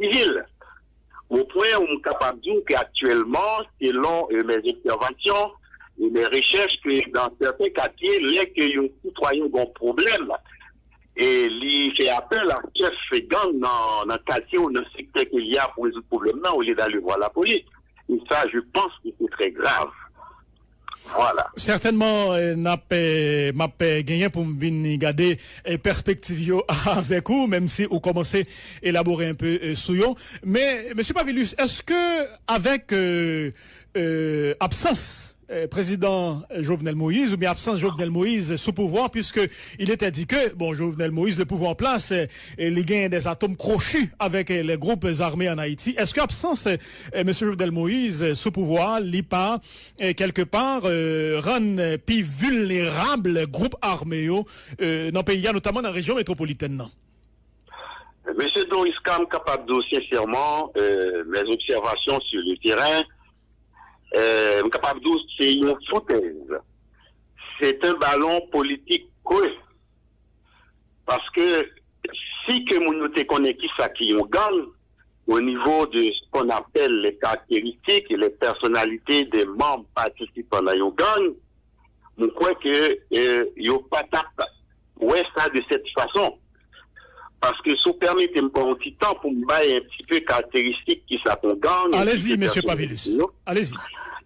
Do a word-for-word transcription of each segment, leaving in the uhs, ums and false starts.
sivil. Au point où m kapab di w ke aktyèlman, selon, euh, mes observations et mes recherches, ke dans certains quartiers, lè ke yon sitwayen gen yon pwoblèm, e li fè apèl a chèf gang nan, nan katye ou nan sektè ke li a pou rezoud pwoblèm nan, au lieu d'aller voir la police. Et ça, je pense que c'est très grave. Voilà. Sètènman, eh, n ap, eh, m ap, eh, genyen pou m vin gade, eh, pèspektiv yo avèk ou, menm si ou kòmanse elabore enpe, eh, sou yo. Men, mesye Pavilus, èske avèk, eh, eh, absans, eh, prezidan Jovenel Moïse, oubyen absans Jovenel Moïse sou pouvwa, puisque il était dit que, bon, Jovenel Moïse, le pouvoir en place, eh, eh, li genyen des atomes crochus avec, eh, les groupes armés en Haïti. Èske absans, eh, eh, mesye Jovenel Moïse, eh, sou pouvwa, li pa, eh, kèlkepa, eh, rann, eh, pi vilnerab gwoup ame yo, eh, nan peyi a, notaman nan rejyon metwopolitèn nan? Mesye Doris K, m kapab di w sensèman, euh, mes observations sur le terrain, euh, m kapab di w se yon foutèz. C'est un ballon politique creux. Paske si ke moun yo te konnen ki sa ki yon gang, au niveau de ce qu'on appelle les caractéristiques et les personnalités des membres participants dans yon gang, mwen kwè ke, euh, yo pa t ap wè sa de cette façon. Paske si w pèmete m pran yon ti tan pou m bay un petit peu caractéristique ki sa k yon gang, Allez-y, mesye Pavilus. Allez-y.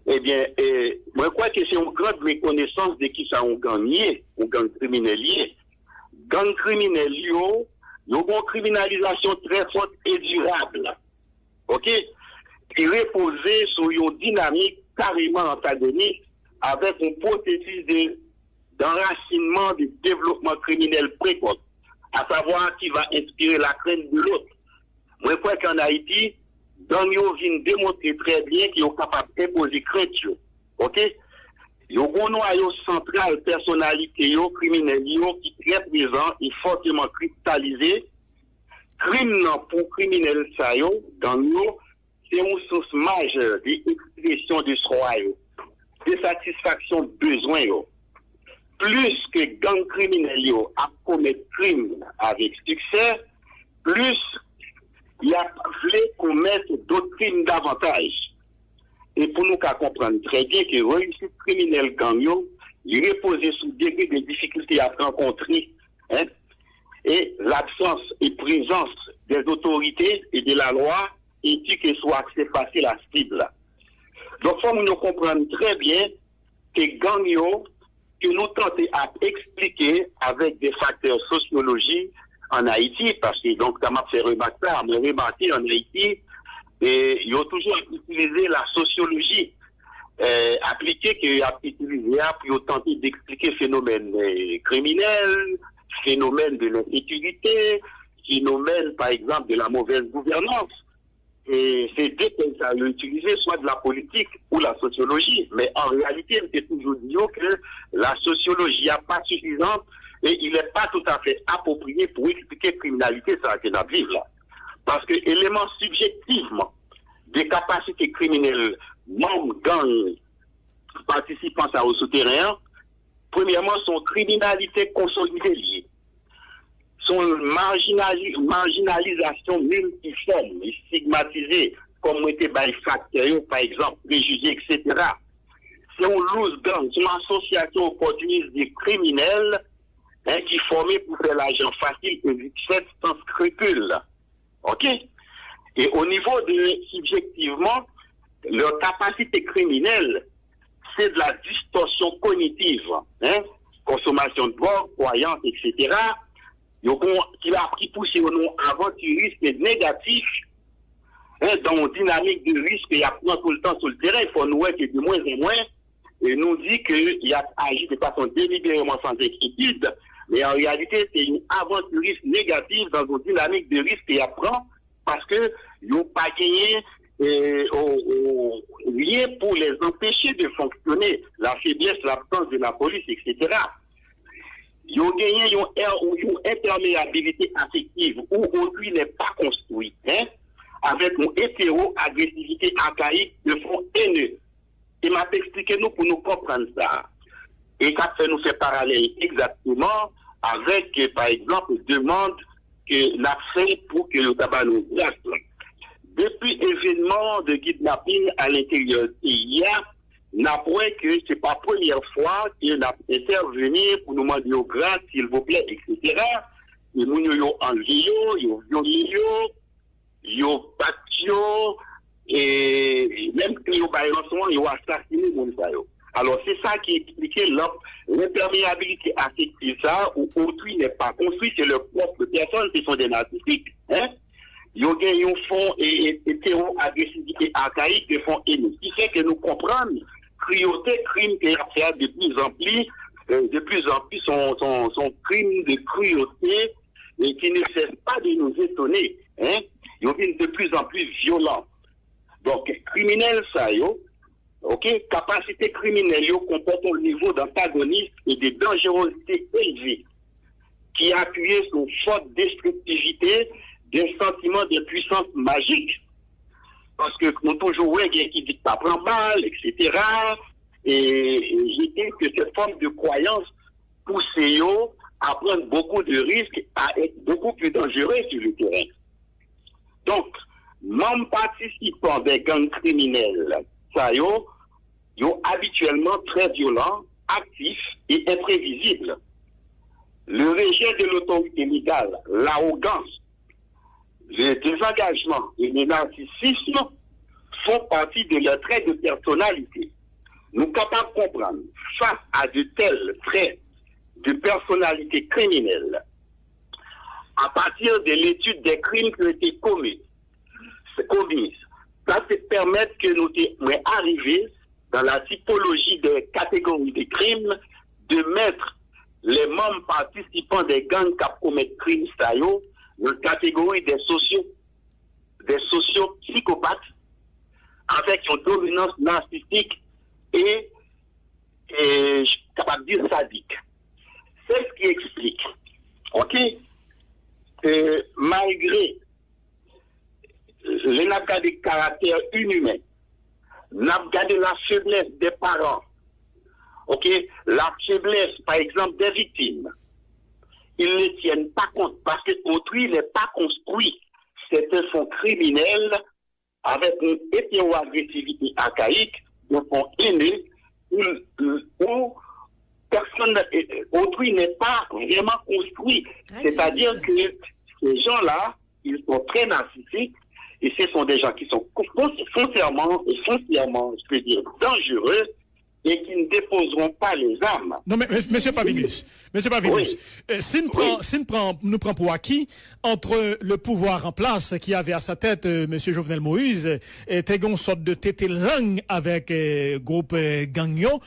Ebyen, eh, mwen kwè ke se yon grande méconnaissance de ki sa yon gang ye, yon gang kriminèl ye. Gang kriminèl yo, yo gen yon criminalisation très forte et durable. OK? Ki repoze sou yon dinamik kareman antagonis avèk yon pwosesis de, d'enracinement de développement criminel précoce, à savoir qui va inspirer la crainte de l'autre. Mwen kwè ke an Ayiti, gang yo vin demontre trè byen ke yo kapab enpoze krent yo. OK? Yo gen yon nwayo santral pèsonalite yo, kriminèl yo, ki trè prezan e fòteman kristalize. Krim nan pou kriminèl sa yo, gang yo, se yon sous majè de ekspresyon de swa yo, de satisfaksyon bezwen yo. Plis ke gang kriminèl yo ap komèt krim avèk siksè, plis y ap vle komèt dòt krim davantaj. E pou nou ka konprann trè byen ke reyisit kriminèl gang yo, li repoze sou degre de difikilte y ap rankontre, en, e labsans e prezans dè otorite e de la lwa, ensi ke sou aksè fasil a sib la. Donk, fò moun yo konprann trè byen ke gang yo, ke nou tante ap eksplike avèk de faktè sosyoloji an Ayiti, paske, donk, sa m ap fè remak sa, mwen remake an Ayiti, e yo toujou ap itilize la sosyoloji, eh, aplike ke y ap itilize a pou yo tante deksplike fenomèn, eh, kriminèl, fenomèn de lensekirite, fenomèn, pa egzanp, de la mauvaise gouvernance. E se de tèm sa yo itilize, swa de la politik ou la sosyoloji. Men an reyalite, m te toujou di yo ke la sosyoloji a pa sifizan e il est pas tout à fait approprié pou eksplike kriminalite sa ke n ap viv la. Paske eleman sibjektivman de kapasite kriminèl manm gang patisipan sa yo sou teren an, premyèman, se yon kriminalite konsolide li ye. Se yon marjinali-, marjinalizasyon miltifòm, li estigmatize, kòm mwen te bay faktè yo, pa egzanp, prejije, etsetera. Se yon loose gang, se yon asosyasyon opòtinis de kriminèl, en, ki fòme pou fè lajan fasil e vit fèt san skripil. OK? E o nivo de, sibjektivman, lè kapasite kriminèl, se de la distorsion cognitive, en, konsomasyon dwòg, kwayans, etsetera, yo gon, ki ap, ki pouse yo nan yon avantiris negatif, en, dan yon dinamik de risk y ap pran toultan sou le teren. Fò nou wè ke de mwen an mwen, e nou di ke y ap aji de fason delibereman san enkyetid, men an reyalite, se yon avantiris negatif dan yon dinamik de risk y ap pran, paske yo pa genyen, eh, o, o, rien pour les empêcher de fonctionner, la faiblesse, l'absence de la police, etsetera. Yo genyen yon, yon enpèmeyabilite afektiv ou on puits n'est pas construit, en, avèk yon etero-agresivite akayik de fon ene. E m ap eksplike nou pou nou konprann sa. E k ap fè nou fè paralèl egzakteman avèk, eh, pa egzanp, demann ke n ap fè pou ke yo ta ba nou gras la. Depi evènman de kidnaping a lenteryè peyi a, n ap wè ke se pa premyè fwa ke n ap entèvini pou nou mande yo gras, silvouplè, etsetera. E moun yo, yo anlve yo, yo vyole yo, yo bat yo, e menm ke yo bay ranson an, yo asasine moun sa yo. Alò, se sa ki eksplike lanp, lenpèmeyabilite afektiv sa a, où autrui n'est pas construit, c'est leur propre personne, ce sont des narcissiques, hein? Yo gen yon fon e, e, e tewo agresivite akayik, de fon ene. Ki fè ke nou konprann kriyote, krim ke y ap fè a de pli zan pli, euh, de pli zan pli son, son, son krim de kriyote, e qui ne cesse pas de nous étonner, hein? Yo vin de pli zan pli vyolan. Donk, kriminèl sa yo, ok, kapasite kriminèl yo konpòte yon nivo d'antagonisme et de danjérosité élevé, ki apiye sou fòt destriktivite de santiman de pwisans majik. Paske nou toujou wè gen ki di k pa pran bal, etsetera. E, e je pense que cette forme de croyance pouse yo à prendre beaucoup de risques, à être beaucoup plus dangereux sur le terrain. Donk, manm patisipan de gang kriminèl sa yo, yo abityèlman trè vyolan, aktif e enprevizib. Le rejet de l'autorité légale, l'arrogance, le désengagement et le narcissisme font partie de leurs traits de personnalité. Nou kapab konprann, face à de tels traits de personnalité criminelle, à partir de l'étude des crimes qui ont été commis, commis, sa te pèmèt ke nou te, mwen, arive dans la typologie des catégories de crimes, de mettre les membres participants des gangs k ap komèt krim sa yo nan kategori des socio, des sociopsychopathes avec une dominance narcissique et, et, je suis capable de dire, sadique. C'est ce qui explique, ok, que malgré, lè n ap gade karaktè inimen, n ap gade la faiblesse des parents, ok, la faiblesse, par exemple, des victimes, ils ne tiennent pas compte parce que autrui n'est pas construit. C'est un fonds criminel avec une hétéro-agressivité archaïque, un fonds aîné, où, où personne, autrui n'est pas vraiment construit. C'est-à-dire que ces gens-là, ils sont très narcissiques et ce sont des gens qui sont foncièrement, foncièrement, je peux dire, dangereux et qui ne déposeront pas les armes. Non, men, men, mesye Pavilus, mesye Pavilus, euh, si n pran, si n pran, nou pran pou aki, entre le pouvoir en place qui avait à sa tête, euh, mesye Jovenel Moïse, euh, te gen yon sòt de tete lang avèk, euh, gwoup, euh, gang yo,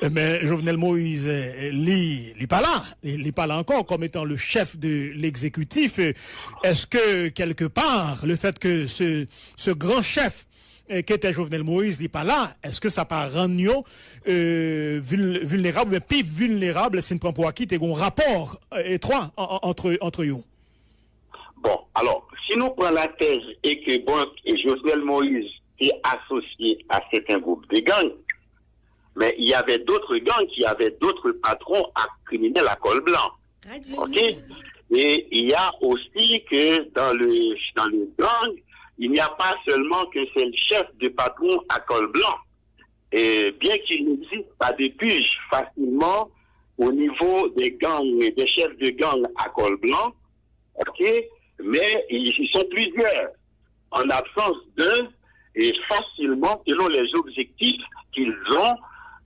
euh, men Jovenel Moïse, euh, li, li pa la, li, li pa la ankò comme étant le chef de l'exécutif. Euh, est-ce que, quelque part, le fait que ce, ce grand chef eh, ke te Jovenel Moïse, li pa la, èske sa pa rann yo, eh, vil-, vilnerab, oubyen pi vilnerab, si n pran pou aki, te gen yon rapò, eh, etwa an, an, antre, antre yo? Bon, alò, si nou pran la tèz e ke, bon, e Jovenel Moïse te asosye a sèten gwoup de gang, men il y avait d'autres gangs qui avaient d'autres patrons à criminels à col blanc. Ok? Et il y a aussi que dans le, dans le gang, il n'y a pas seulement qu'un seul chef de patron à col blanc. Et bien qu'il n'existe pas de pige facilement au niveau des gangs, des chefs de gang à col blanc, ok, mais ils sont plusieurs. En absence d'un, et facilement, selon les objectifs qu'ils ont,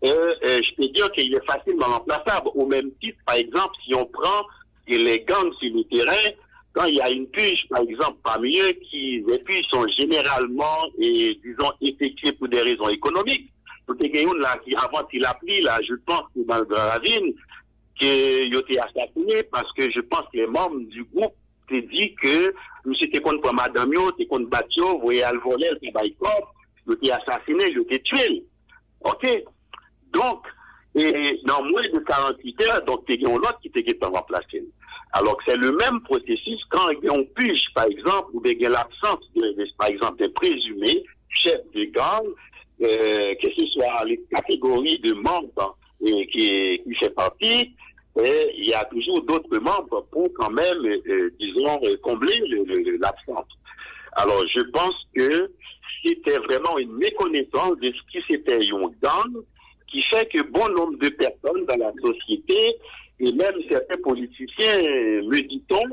euh, euh, je peux dire qu'il est facilement remplaçable. Au même titre, par exemple, si on prend les gangs sur le terrain, quand il y a une pige, par exemple, parmi eux, qui, les piges sont généralement, et, disons, effectuées pour des raisons économiques. Pou te gen youn la ki avan ti lapli la, je pense, se nan Gran Ravin, ke yo te asasine, paske je pense les membres du groupe te di ke misye te konn pran madanm yo, te konn bat yo, voye al vòlè, l te bay kòb, yo te asasine l, yo te tiye l. Ok? Donk, e, nan mwens de karannwit è, donk, te gen yon lòt ki te gentan ranplase l. Alors, c'est le même processus quand il y a une pige, par exemple, ou bien il y a l'absence de, de, par exemple, d'un présumé chef de gang, euh, que ce soit les catégories de membres, euh, qui, qui fait partie, et il y a toujours d'autres membres pour quand même, euh, disons, euh, combler le, le, le, l'absence. Alors, je pense que c'était vraiment une méconnaissance de ce qui c'était une gang, qui fait que bon nombre de personnes dans la société, et même certains politiciens, me dit-on,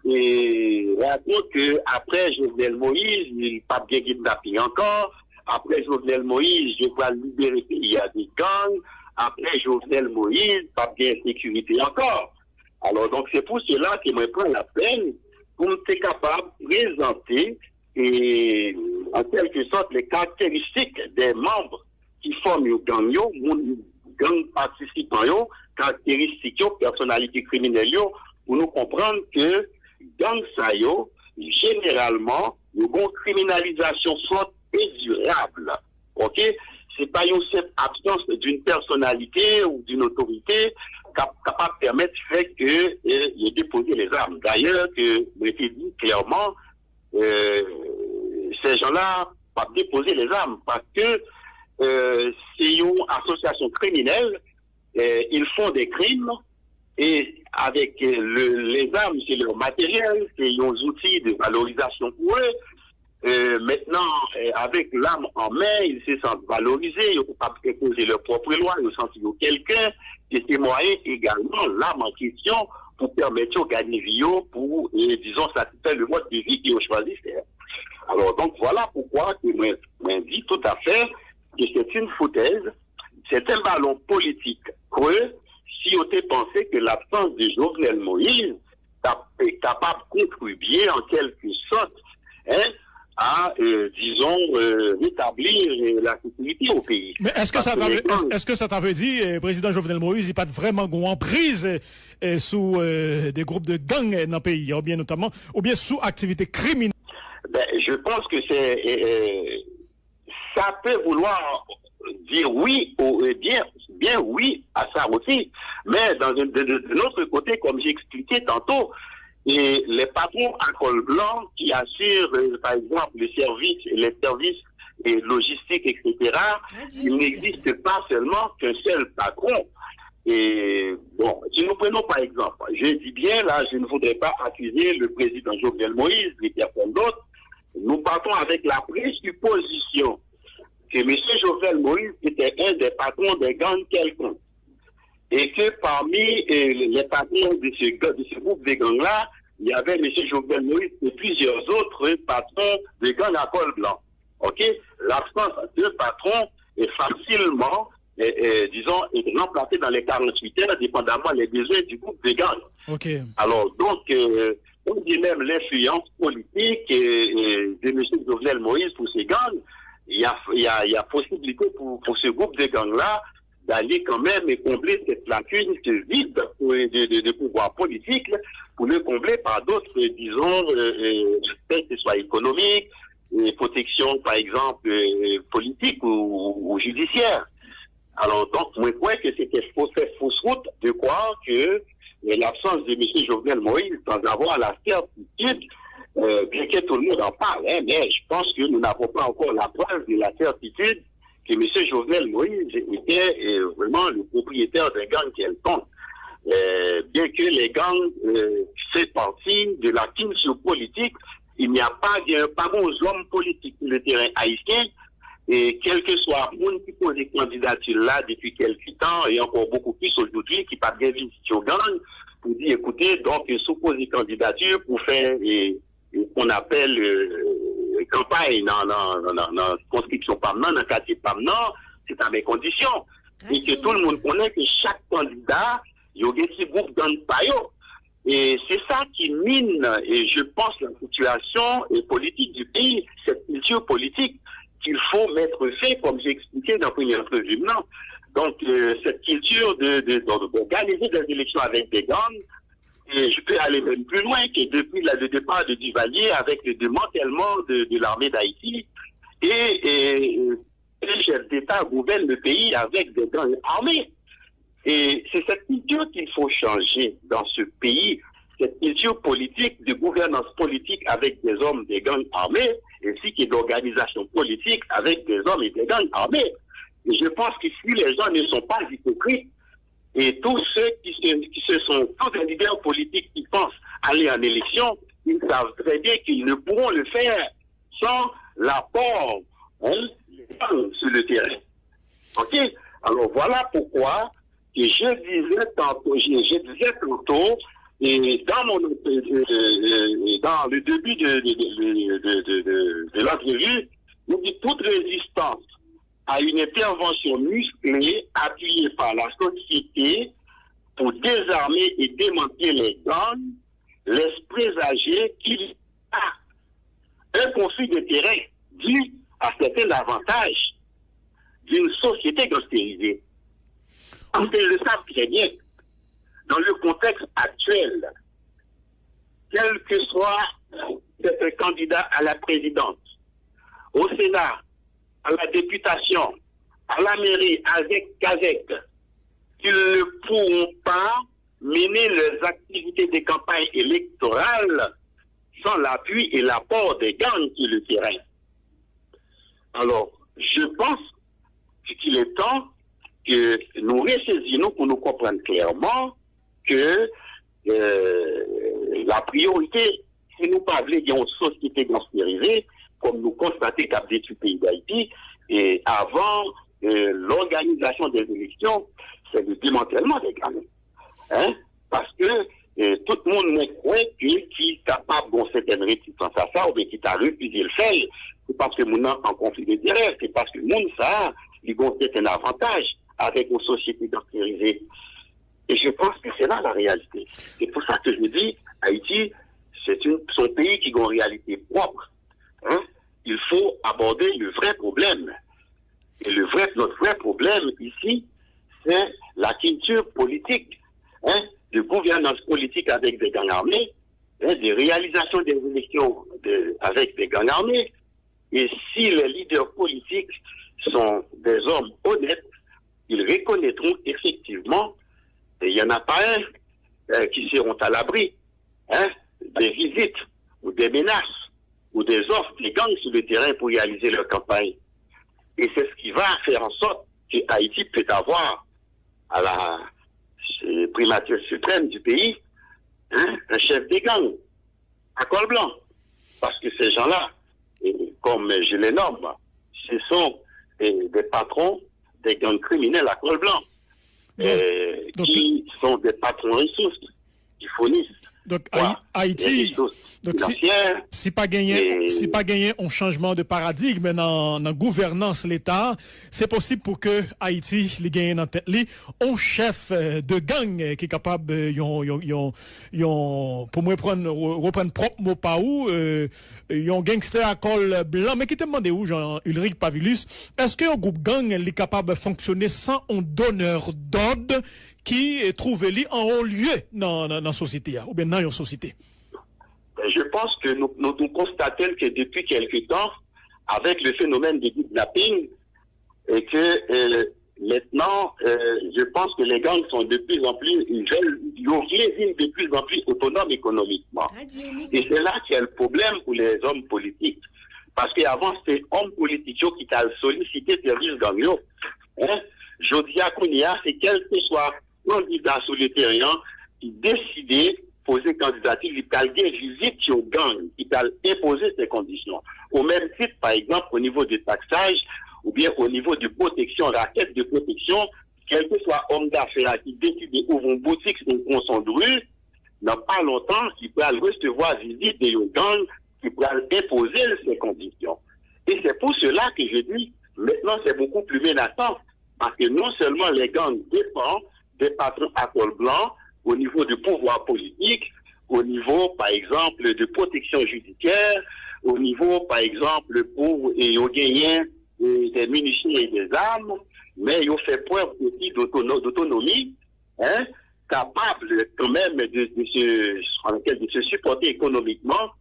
et racontent que après Jovenel Moïse, il pas bien kidnapping encore, après Jovenel Moïse, je vais libérer le pays à des gangs, après Jovenel Moïse, pas bien sécurité encore. Alors, donc, c'est pour cela que moi, je prends la peine pour me capable de présenter, et, en quelque sorte, les caractéristiques des membres ki fòme yo gang yo, moun gang patisipan yo, karakteristik yo, pèsonalite kriminèl yo, pou nou konprann ke gang sa yo, jeneralman, yo gon kriminalizasyon fòt e dirab. Ok? Se pa yon senp absans d'une personnalité ou d'une autorité k ap kapab pèmèt fè ke eh, yo depoze lèzam. Dayè, ke mwen te di klèman, eh, ces gens-là p ap depoze lèzam paske eh, se yon asosyasyon kriminèl, eh, ils font des crimes et avec eh, le, les armes, c'est leur matériel, c'est un outil de valorisation pour eux. Euh, maintenant, euh, avec l'arme en main, ils se sentent valorisés, ils peuvent imposer leur propre loi, ils sentent quelqu'un, et c'est moyen également, l'arme en question, pour permettre de gagner vie, pour, euh, disons, satisfaire le mode de vie qu'ils ont choisi faire. Alors, donc, voilà pourquoi que moi, moi, je dis tout à fait que c'est une foutaise, c'est un ballon politique creux, si on te pensait que l'absence de Jovenel Moïse est capable de contribuer en quelque sorte, hein, à, euh, disons, euh, rétablir euh, la sécurité au pays. Men èske sa ta vle, èske sa ta vle di eh, prezidan Jovenel Moïse li pa t vrèman gon anpriz eh, sou eh, de gwoup de gang eh, nan peyi a, oubyen notaman, oubyen sou aktivite kriminèl? Ben, je pense que c'est eh, eh, ça peut vouloir dire oui ou eh, bien, bien oui à ça aussi. Mais dans un, de, de, de l'autre côté, comme j'ai expliqué tantôt, et les patrons à col blanc qui assurent, euh, par exemple, les services, les services et logistiques, et cetera, ils n'existent pas seulement qu'un seul patron. Et bon, si nous prenons par exemple, je dis bien là, je ne voudrais pas accuser le président Jovenel Moïse ni personne d'autre, nous partons avec la présupposition que M. Jovenel Moïse était un des patrons des gangs quelconques et que parmi euh, les patrons de ce, de ce groupe de gangs-là, il y avait M. Jovenel Moïse et plusieurs autres patrons de gangs à col blanc. Ok? L'absence de patron est facilement, euh, euh, disons, est remplacée dans les quarante-huit heures, dépendamment des besoins du groupe de gangs. Ok. Alors, donc, euh, on dit même l'influence politique euh, euh, de M. Jovenel Moïse pour ces gangs, il y a, il y a, il y a possibilité pour, pour ce groupe de gangs-là d'aller quand même et combler cette lacune, ce vide de, de, de pouvoir politique, pour le combler par d'autres, disons, euh, euh, aspects, que ce soit économique, euh, protection, par exemple, euh, politique ou, ou judiciaire. Alors, donc, moi, je crois que c'était faux, c'est fausse route de croire que euh, l'absence de M. Jovenel Moïse, sans avoir la certitude, euh, bien que tout le monde en parle, hein, mais je pense que nous n'avons pas encore la preuve de la certitude que M. Jovenel Moïse était euh, vraiment le propriétaire d'un gang quelconque. Euh, bien que les gangs euh, fait partie de la culture politique, il n'y a pas de pas bon homme politique sur le terrain haïtien, et quel que soit moun ki poze kandidati la depi kèlke tan, e ankò bokou plis ojodwi ki pa t gen vizyon gang pou di ekoute, donk si w poze kandidati pou fè e, e, qu'on appelle euh, kanpay nan, nan, nan, nan, nan sirkonskripsyon pa m nan, nan katye pa m nan, se ta men kondisyon. E ke tout le moun konnen ke chak kandida, yo gen ti gwoup gang pa yo. Et c'est ça qui mine, et je pense, la situation euh, politique du pays, cette culture politique qu'il faut mettre fin, comme j'ai expliqué dans la première entrevue. Non. Donc, euh, cette culture de, de, de- d'organiser des élections avec des gangs, et je peux aller même plus loin que depuis la- le départ de Duvalier avec le démantèlement de, de l'armée d'Haïti et, et, euh, les chefs d'État gouvernent le pays avec des gangs armés. Et c'est cette culture qu'il faut changer dans ce pays, cette culture politique de gouvernance politique avec des hommes, des gangs armés, ainsi que d'organisation politique avec des hommes et des gangs armés. Et je pense que si les gens ne sont pas hypocrites, et tous ceux qui se, qui se sont tous des leaders politiques qui pensent aller en élection, ils savent très bien qu'ils ne pourront le faire sans l'apport, hein, des femmes sur le terrain. OK? Alors voilà pourquoi que je disais tantôt, je, je disais tantôt, et dans mon, euh, euh, euh, dans le début de, de, de, de, de, de, de, de l'entrevue, nou di tout rezistans a yon entèvansyon miskle apiye pa la sosyete pou dezame e demantle les gangs laisse présager qu'il y a un conflit d'intérêts dû à certains avantages d'une société gangstérisée. Parce qu'ils le savent très bien, dans le contexte actuel, quel que soit certains candidats à la présidence, au Sénat, à la députation, à la mairie, avec Kazek, qu'ils ne pourront pas mener leurs activités de campagne électorale sans l'appui et l'apport des gangs sur le terrain. Alors, je pense qu'il est temps que nous ressaisissons, pour nous comprendre clairement que euh, la priorité, si nou pa vle gen yon sosyete ganstèrize, kòm nou konstate k ap detwi peyi Dayiti, e avan euh, l'organisation des élections, c'est le démantèlman des gangs. Hein? Paske euh, tout moun mwen kwè ke ki kapab gon sètèn retisans a sa, oubyen ki ta refize l fè l, se paske moun nan an konfli d'enterè, se paske moun sa a, li gon sètèn avantaj avèk yon sosyete ganstèrize. Et je pense que c'est là la réalité. C'est pour ça que je dis, Haïti, c'est une, c'est un pays qui a une réalité propre. Hein? Il faut aborder le vrai problème. Et le vrai, notre vrai problème ici, c'est la culture politique, hein, de gouvernance politique avec des gangs armés, hein, de réalisation des élections de, avec des gangs armés. Et si les leaders politiques sont des hommes honnêtes, ils reconnaîtront effectivement, et il n'y en a pas un euh, qui seront à l'abri, hein, des visites ou des menaces ou des offres des gangs sur le terrain pour réaliser leur campagne. Et c'est ce qui va faire en sorte que Haïti peut avoir à la euh, primature suprême du pays, hein, un chef de gang à col blanc. Parce que ces gens-là, euh, comme je les nomme, ce sont euh, des patrons des gangs criminels à col blanc, euh, qui sont des patrons ressources, qui fournissent Donk, Ayiti, donk si, si pa genyen, si pa genyen yon chanjman de paradigm nan, nan gouvènans Leta, se posib pou ke Ayiti li genyen nan tèt li yon chèf de gang ki kapab yon, yon, yon, yon pou mwen pran, reprann pwòp mo pa ou, yon gangstè a kòl blan. Men kite m mande ou, Jean Ulrich Pavilus, èske yon gwoup gang li kapab fonksyone san yon donneur d'ordre ki twouve li an wo lye nan, nan, nan sosyete a, oubyen nan yon sosyete? Je pense que nous, nous, nous constatons que depuis quelque temps, avec le phénomène de kidnapping, et que euh, maintenant, euh, je pense que les gangs sont de plus en plus, ils veulent, ils vont vivre de plus en plus autonomes économiquement. Et c'est là qu'il y a le problème pour les hommes politiques. Parce qu'avant, c'est hommes politiques qui allaient solliciter service gang. Hein? Jodi a kounye a, se kèlkeswa kandida sou le teren an ki deside poze kandidati li, pral gen vizit yon gang ki pral enpoze se kondisyon. Au même titre, par exemple, au niveau de taxage ou bien au niveau de protection, raquette de protection, kèlkeswa òm dafè a ki deside ouvri yon boutik sou yon tronson de ri, nan pa lontan, li pral resevwa vizit de yon gang ki pral enpoze l se kondisyon. Et c'est pour cela que je dis, maintenant c'est beaucoup plus menaçant, parce que non seulement les gangs dépendent des patrons à col blanc au niveau du pouvoir politique, au niveau, par exemple, de protection judiciaire, au niveau, par exemple, pour et, ils ont gagné euh, des munitions et des armes, mais ils ont fait preuve aussi d'autono- d'autonomie, hein, capable quand même de, de, se, de se supporter économiquement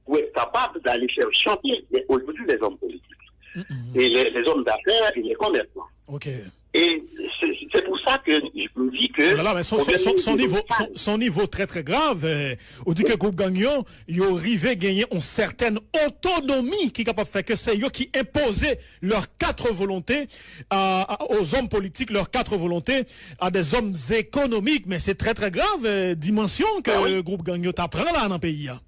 pour être capable d'aller faire chanter les, aujourd'hui les hommes politiques et les, les hommes d'affaires et les commerçants. Ok. Et c'est c'est pour ça que je me dis que... Lala, men son, son, son, son nivo, son, son nivo trè trè grav. Euh, ou di ke gwoup gang yo, yo rive genyen yon sètèn otonomi ki kapab fè ke se yo ki enpoze leurs quatre volontés à, à- aux hommes politiques, leurs quatre volontés à des hommes économiques. Men se trè trè grav, euh, dimansyon ke Ah oui. Gwoup gang yo ta pran la nan peyi a.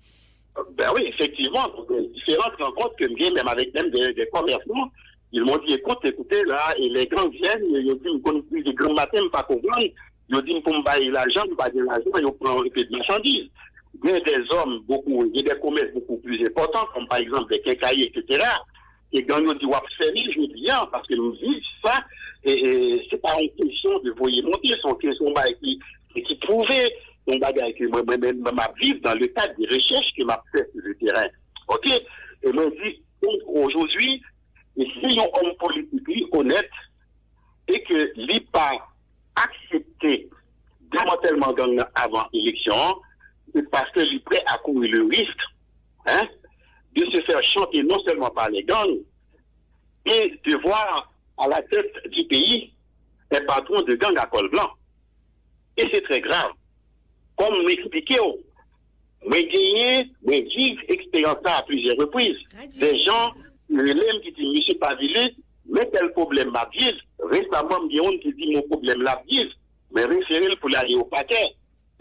Ben oui, effectivement, donc, euh, différentes rencontres que j'ai même avec même des, des commerçants, ils m'ont dit, écoute, écoutez, là, et les gangs viennent, ils ont dit, ils connaissent plus de grand matin, pas qu'on gagne. Ils ont dit, pour me bailler l'argent, pas de l'argent, ils ont pris un peu de marchandises. Il y a des hommes beaucoup, il y a des commerces beaucoup plus importants, comme par exemple des quincailleries, et cetera. E gang yo di w ap fèmen jodi a, paske nou viv sa, e, e, se pa yon kesyon de voye monte, se yon kesyon, yon bagay ki, ki, ki pwouve, yon bagay ke mwen, mwen, mwen, mwen, m ap viv dans le cadre de recherche ke m ap fè sur le terrain. Ok? E mwen di, donc, aujourd'hui, e si yon òm politik li onèt, e ke li pa aksepte demantèlman gang nan avan eleksyon an, se paske li prè a kouri le risk, hein, de se fè chante non sèlman pa les gangs, e de voir à la tête du pays un patron de gang à col blanc. E se trè grav. Kòm m eksplike w, mwen genyen, mwen viv eksperyans sa a plizyè repriz. Des gens ki rele m, ki di, Mesye Pavilus, men tèl pwoblèm m ap viv. Resaman, m gen youn ki di m yon pwoblèm l ap viv. Mwen refere l pou l ale o pakè.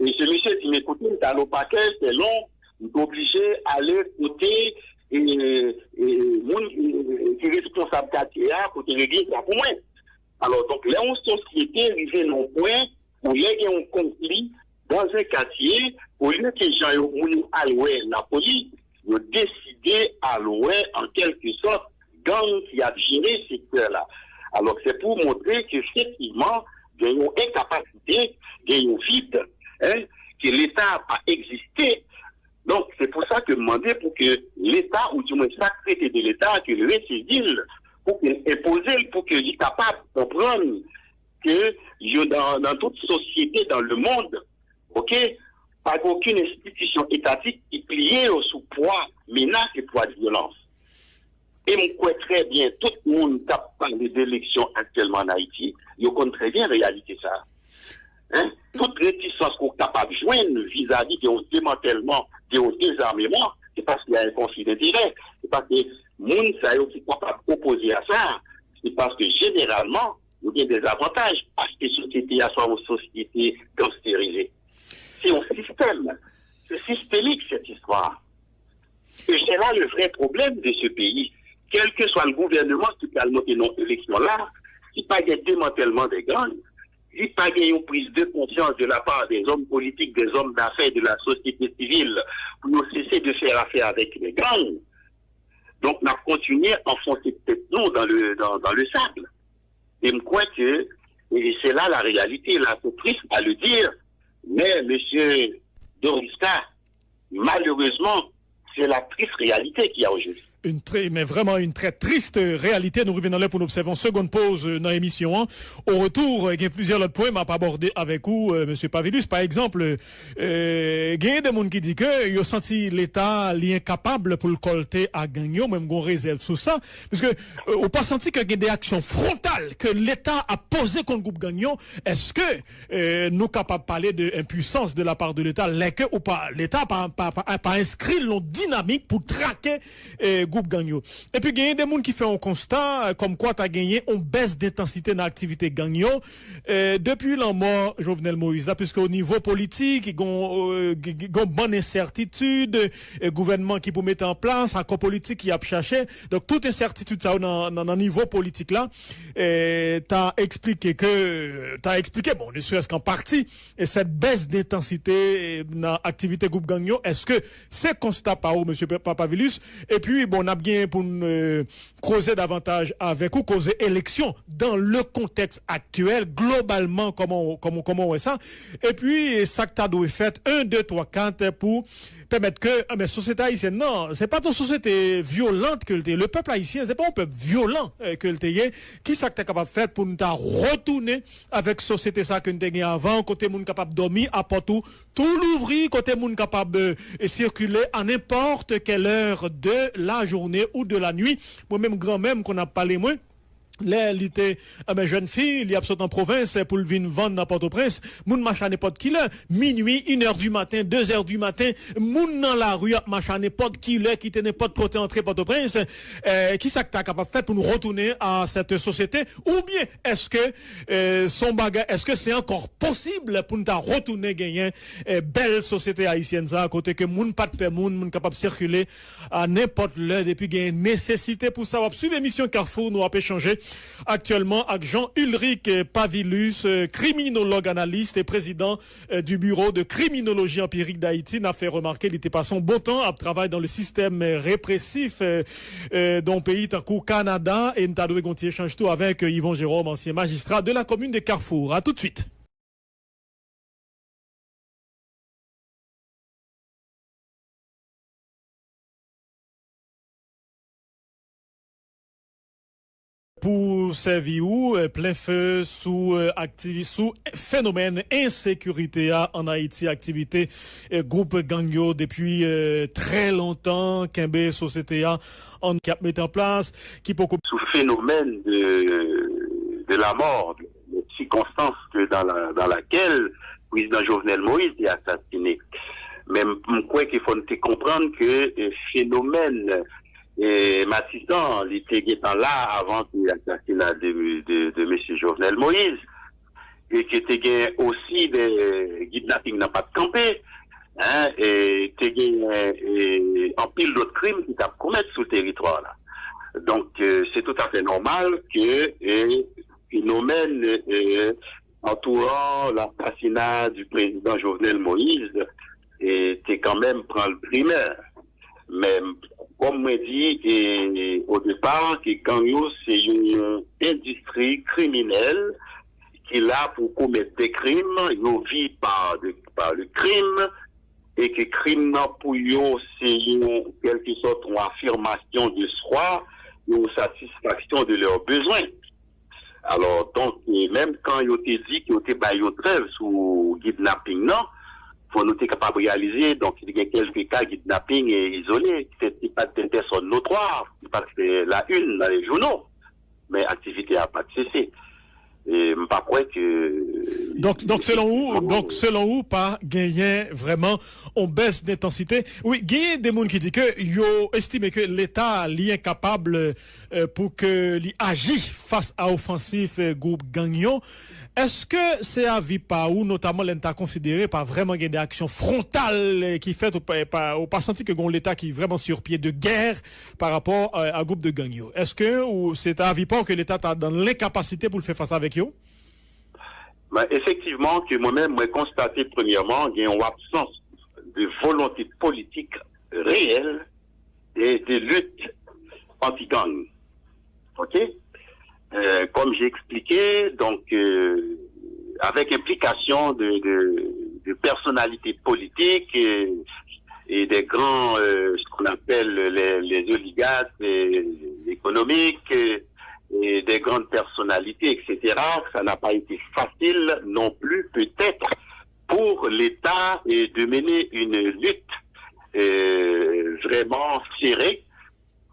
E se mesye di m, ekoute, m t al o pakè, se lon, m te oblije ale kote e, e, moun e, ki responsab katye a, pou te regle sa pou mwen. Alò, donk, lè yon sosyete rive nan yon pwen, ou lè gen yon konfli dans un quartier, olye ke jan yo, moun yo al wè lapolis, yo deside al wè, an kèlke sòt, gang ki ap jere sektè la. Alò, se pou montre ke efektivman, gen yon enkapasite, gen yon vid, hein, ke Leta pa egziste. Donk, se pou sa ke m mande pou ke Leta, ou di mwen sa k rete de Leta, ke l resezi l, pou ke l enpoze l, pou ke li kapab konprann ke yo nan, nan tout sosyete dans le monde, ok, pa gen okenn enstitisyon etatik ki pliye yo sou pwa menas e pwa vyolans. E m kwè trè byen, tout moun k ap pale de eleksyon aktyèlman an Ayiti, yo konn trè byen reyalite sa a. Hein? Tout retisans ke w kapab jwenn vizavi de yon demantèlman, de yon dezameman, se paske y a un conflit d'intérêt. Se paske moun sa yo ki kapab opoze a sa, se paske jeneralman, yo gen de avantaj, paske sosyete a se yon sosyete gangsterize. Se yon sistèm. Se sistemik, cette histoire. E se la le vrai problème de ce pays. Kèlkeswa l gouvèneman ki pral monte nan eleksyon la, si pa gen demantèlman de gang, si pa gen yon prise de conscience de la part des hommes politiques, des hommes d'affaires, de la société civile, pou yo sese de fè afè avèk les gangs, donk n ap kontinye anfonse tèt nou dans le, dans, dans le sable. E m kwè ke, e se la la réalité, là, c'est triste à le dire, mais, monsieur Dorista, malheureusement, c'est la triste réalité qu'il y a aujourd'hui. Une très, mais vraiment une très triste réalité. Nou rive nan lè pou n obsève yon segonn poz nan emisyon an. Au retour, gen plizyè lòt pwen m ap abòde avèk ou, euh, mesye Pavilus. Pa egzanp, euh, genyen de moun ki di ke yo santi Leta li enkapab pou l kòlte ak gang yo. Mwen, m gon rezèv sou sa. Piske, euh, ou pa santi ke gen de aksyon frontal ke Leta ap poze kont gwoup gang yo? Èske, euh, nou kapab pale de enpwisans de la part de Leta, lè ke ou pa, Leta pa, pa, pa, pa enskri l nan dinamik pou trake, euh, gwoup gang yo? Epi genyen de moun ki fè yon konsta, euh, kòmkwa ta genyen yon bès dentansite nan aktivite gang yo, euh, depi lanmò Jovenel Moïse la, piske o nivo politik, gon, euh, gon bann ensètitid, euh, gouvènman ki pou mete an plas, akò politik ki ap chache. Donk, tout ensètitid sa yo nan, nan, nan nivo politik la, eh, ta eksplike ke, ta eksplike, bon, ne serait-ce qu'en partie, eh, cette baisse d'intensité, eh, nan aktivite gwoup gang yo. Èske se konsta pa ou, mesye Pa-, Papavilus? Epi, bon, n ap gen pou n, eh, koze davantaj avèk ou, koze eleksyon dans le contexte actuel, globalman, kòman, kòman, kòman w wè sa? Epi, sa k ta dwe fèt, un, deux, trois, quatre, pou pèmèt ke, ah, men sosyete ayisyèn nan, se pa t yon sosyete vyolan ke l te ye. Le peuple haïtien, se pa yon pèp vyolan, eh, ke l te ye. Kisa k ta kapab fèt pou n ta retounen avèk sosyete sa ke n te gen avan, kote moun kapab dòmi a pòt ou tou louvri, kote moun kapab, eh, sikile à n'importe quelle heure de la journée ou de la nuit? Mwen menm, granmè m konn ap pale mwen, Lè li te, enben, jèn fi, li ap sot an pwovens pou l vin vann nan Pòtoprens, moun mache a nenpòt ki lè, minui, inè di maten, dezè di maten, moun nan lari ap mache a nenpòt ki lè, kite nenpòt kote antre Pòtoprens. Eh, ki sa k ta kapab fèt pou nou retounen a sèt sosyete? Oubyen èske, eh, se yon bagay, èske se ankò posib pou n ta retounen genyen, eh, bèl sosyete ayisyèn sa a, kote ke moun pa t pè moun, moun kapab sikile a nenpòt lè depi gen nesesite pou sa? W ap swiv emisyon Kafou, nou ap echanje aktyèlman ak Jean Ulrich Pavilus, eh, kriminolog analis e prezidan, eh, du Bureau de Criminologie Empirique d'Haïti. N ap fè remake li te pase yon bon tan ap travay dans le système, eh, répressif, eh, eh, dans yon peyi tankou Kanada, e n ta dwe gen yon ti echanj tou avèk, eh, Yvon Jérôme, ansyen majistra de la commune de Carrefour. A tout de suite. Pou sèvi ou, eh, plen fe sou, eh, aktivi-, sou fenomèn ensekirite a ann Ayiti, aktivite, eh, gwoup gang yo depi, eh, trè lontan kenbe sosyete a ann ki ap mete an plas, ki poko sou fenomèn de, de la mort, les circonstances que dans la, dans laquelle président Jovenel Moïse est assassiné. Men m, m kwè ke fò n te konprann ke, eh, fenomèn, eh, Matisan, li te gentan la avan ke asasina de, de, de mesye Jovenel Moïse, e ke te gen osi de kidnaping nan pa t kanpe, hein, e te gen, eh, anpil lòt krim ki t ap komèt sou teritwa la. Donk, eh, se toutafè nòmal ke, eh, fenomèn, eh, antouran lasasina di prezidan Jovenel Moïse, eh, te kanmenm pran l primè. Men, kòm mwen di, eh, o depa, ke gang yo se yon endistri kriminèl ki la pou komèt de krim, yo vi pa de, pa le krim, e ke krim nan pou yo se yon, kèlkesòt, yon afimasyon de swa, yon satisfaksyon de lè bezwen. Alò, donk, eh, menm kan yo te di ke yo te bay yon trèv sou kidnaping nan, fò nou te kapab reyalize, donk, te gen kèlke ka kidnaping, eh, izole, se, se pa t de pèsòn notwa, se pa t fè la une nan le jouno, men aktivite a pa t sese. E m pa kwè ke Donk, donk, selon ou, donk, selon ou, pa genyen vrèman yon bès dentansite. Wi, genyen de moun ki di ke yo estime ke Leta, li enkapab, eh, pou ke li aji fas a ofansif, eh, gwoup gang yo. Èske se avi pa ou, notaman lè n ta konsidere pa vrèman gen de aksyon fwontal, eh, ki fèt, ou pa, pa, ou pa santi ke gen yon Leta ki vrèman sur pye de gè pa rapò, eh, a gwoup de gang yo? Èske ou se ta avi pa w ke Leta ta dan lenkapasite pou l fè fas avèk yo? Ben, efektivman, ke mwen menm, mwen konstate, premyèman, gen yon absans de volonte politik reyèl e de lit anti-gang. OK? Euh, comme j'ai expliqué, donc, euh, avec implication de, de, de personnalités politiques et, et des grands, euh, ce qu'on appelle les, les oligarques, euh, économiques, euh, et des grandes personnalités, et cetera, ça n'a pas été facile non plus, peut-être, pour l'État, euh, de mener une lutte, euh, vraiment serrée,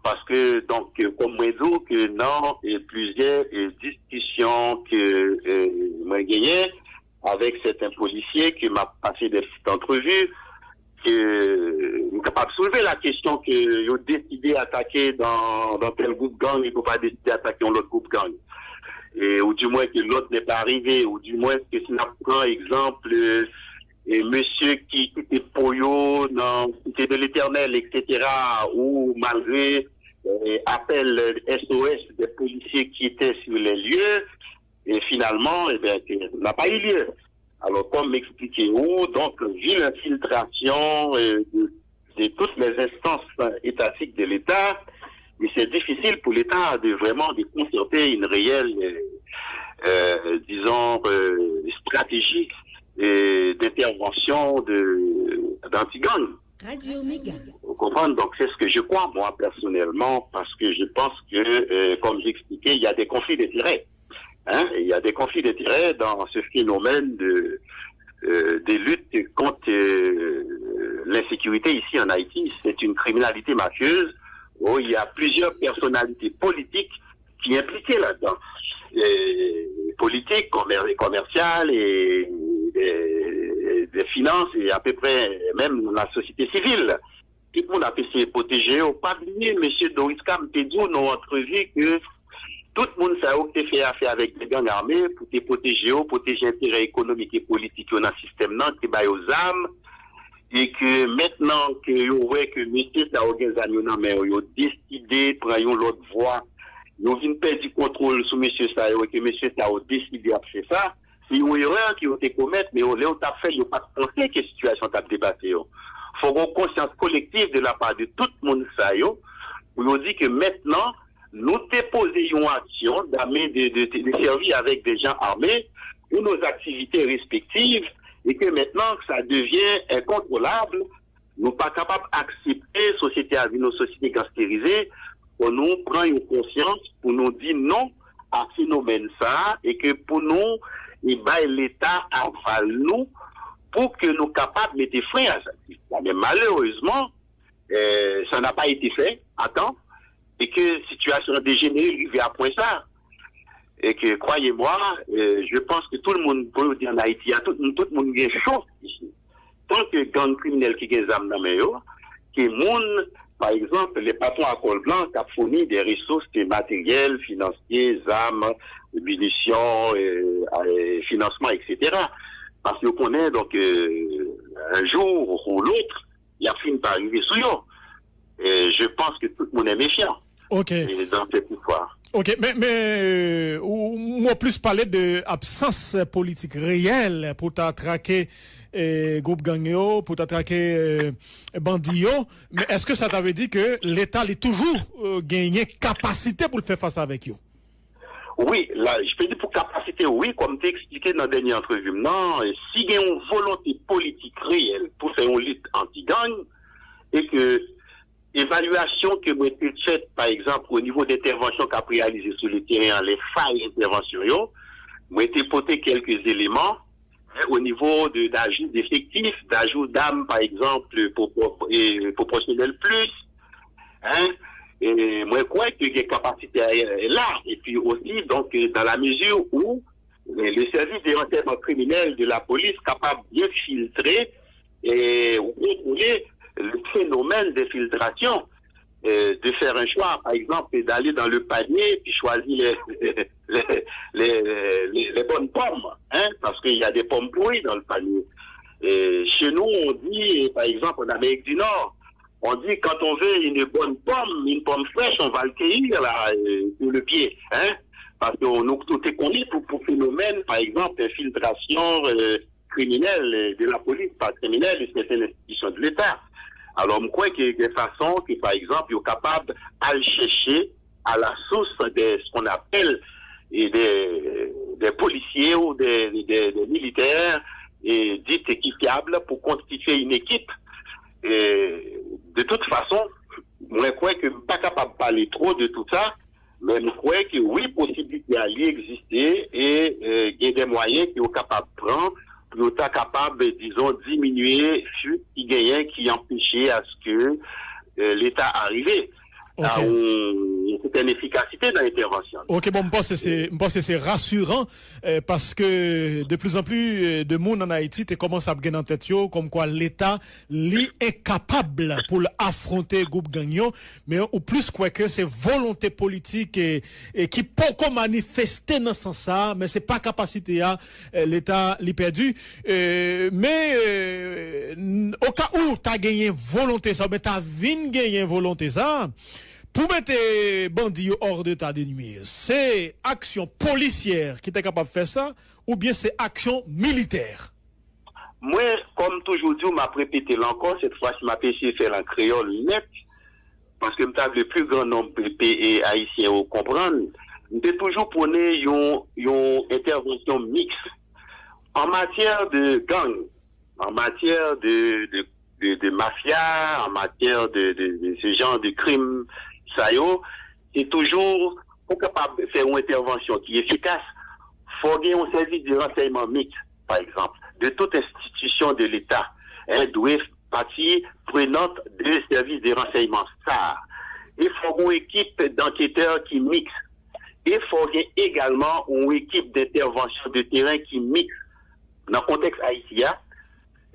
paske, donk, euh, kòm mwen di w ke nan, euh, plizyè, euh, diskisyon ke, euh, mwen genyen avèk sèten polisye, ke m ap pase de ti antrevi, ke nou kapab soulve la kesyon ke yo deside atake dan, dan tèl gwoup gang epi yo pa deside atake yon lòt gwoup gang. E, ou di mwen ke lòd n'est pas arrivé, ou di mwen ke si n ap pran egzanp, euh, e mesye ki kite po yo nan Cité de l'Éternel, et cetera, ou malgre, euh, apèl S O S des policiers qui étaient sur les lieux, et finalement, eh ben, que n'a pas eu lieu. Alors, comme expliqué ou, donc, vu l'infiltration, euh, de, de toutes les instances étatiques de l'État, mais c'est difficile pour l'État de vraiment de concerter une réelle, euh, euh, disons, euh, stratégie, euh, d'intervention de, d'anti-gang. Radio Méga. Vous comprenez? Donc, c'est ce que je crois, moi, personnellement, parce que je pense que, euh, comme j'expliquais, il y a des conflits d'intérêts. Hein, il y a des conflits d'intérêts dans ce phénomène de, euh, de lutte contre, euh, l'insécurité ici en Haïti. C'est une criminalité mafieuse où il y a plusieurs personnalités politiques ki enplike ladan. E, politik, komè-, komèsyal, e, e, de finans, e apeprè menm nan lasosyete sivil. Tout moun ap eseye pwoteje yo. Pa bliye, mesye Doris K, m te di w nan yon antrevi ke tout moun sa yo ki te fè afè avèk de gang ame pou te pwoteje yo, pwoteje enterè ekonomik e politik yo nan sistèm nan, ki ba yo zam, e ke mentnan ke yo wè ke mesye sa yo gen zam yo nan men yo, yo deside pran yon lòt vwa, yo vin pèdi kontwòl sou mesye sa yo, e ke mesye sa yo deside ap fè sa, se yon erè ke yo te komèt, men yo, lè yo t ap fè l, yo pa t panse ke sitiyasyon t ap depase yo. Fòk yon konsyans kolektif de la pa de tout moun sa yo, pou yo di ke mentnan, nou te poze yon aksyon d'armée, de, de, de, de servir avec des gens armés pour nos activités respectives et que maintenant ça devient incontrôlable. Nou pa kapab aksepte sosyete a vin yon sosyete gangsterize. Fò nou pran yon konsyans pou nou di non a fenomèn sa a e ke pou nou e bay Leta aval nou pou ke nou kapab mete fren a sa. Men malerezman, euh, ça n'a pas été fait à temps et que situation a dégénéré, rive a pwen sa. Et que, croyez-moi, euh, je pense que tout le monde, pour dire en Haïti, tout, tout le monde est chaud ici. Tant que gang criminel qui gagne zam nan men yo, que moun, par exemple, les patrons à col blanc, qui fournissent des ressources matérielles, financières, armes, munitions, euh, euh, financement, et cetera. Parce que vous connaissez, donc, euh, un jour ou l'autre, y ap fin pa rive sou yo. E je pense que tout moun est méfiant. Ok. E dans cette histoire. Ok, men, men ou, ou plis pale de absans politik reyèl pou ta trake eh, gwoup gang yo, pou ta trake eh, bandi yo. Men èske sa ta vle di ke Leta li toujou eh, genyen kapasite pou l fè fas avèk yo? Wi, la, je peux dire pou kapasite, wi, kòm te eksplike nan dènye antrevi m nan, si gen yon volonte politik reyèl pou fè yon lit anti-gang, e ke evalyasyon ke mwen te fèt, pa egzanp, o nivo de entèvansyon k ap reyalize sou le teren an, le fay entèvansyon yo, mwen te pote kèlke eleman, hein, o nivo de, d'ajout d'efektif, d'ajout d'armes, pa egzanp, pwopòsyonèl plis, hein, e mwen kwè ke gen kapasite la, epi osi, donk, dans la mesure où le service de renseignement criminel de la police kapab byen filtre e ou kontrole le phénomène d'infiltration, euh, de faire un choix, par exemple, d'aller dans le panier puis choisir les, les, les, les, les bonnes pommes, hein, parce qu'il y a des pommes pourries dans le panier. Et chez nous, on dit, par exemple, en Amérique du Nord, on dit quand on veut une bonne pomme, une pomme fraîche, on va le cueillir là, euh, sur le pied, hein, parce que nou tout te konnen pou, pou fenomèn, pa egzanp, enfiltrasyon, euh, kriminèl, euh, de la police par criminel de certaines institutions de l'État. Alors, m kwè ke gen fason ke, pa egzanp, yo kapab al chèche à la source de ce qu'on appelle et des, des policiers ou des, des, des militaires et dits ki fiables pour constituer une équipe. Et de toute façon, mwen kwè ke m pa kapab pale tro de tout sa, men m kwè ke wi, posiblite a li egziste e euh, gen de mwayen ke yo kapab pran pou yo ta kapab, dizon, diminye fuit ki genyen ki anpeche aske euh, Leta arive a yon, yon sètèn efikasite nan entèvansyon. Ok, bon, m panse se, m panse se rasiran, eh, paske de plus en plus eh, de moun an Ayiti te kòmanse ap gen nan tèt yo kòmkwa Leta li enkapab pou l afwonte gwoup gang yo, men ou plis kwè ke se volonte politik eh, eh, ki poko manifeste nan sans sa, men se pa kapasite a eh, Leta li pèdi. Eh, men eh, n- o ka ou ta genyen volonte sa, oubyen ta vin genyen volonte sa, pou mete bandi yo hors d'état de nuire, se aksyon polisyè ki ta kapab fè sa, oubyen se aksyon militè? Mwen, kòm toujou di w, m ap repete l ankò, sèt fwa si m ap eseye fè l an kreyòl nèt, paske m ta vle pli gran nonb pe- pe- e ayisyen yo konprann. M te toujou pwone yon, yon entèvansyon miks. An matyè de gang, an matyè de, de, de, de mafya, an matyè de, de, de se jan de krim sa yo, se toujou pou kapab fè yon entèvansyon ki efikas, fò gen yon sèvis de ransèyman miks, pa egzanp, de tout enstitisyon de Leta, en, dwe pati prenant de sèvis de ransèyman sa a. E fò gen yon ekip d'anketè ki miks. e fò gen egalman yon ekip dentèvansyon de teren ki miks nan kontèks Ayiti a,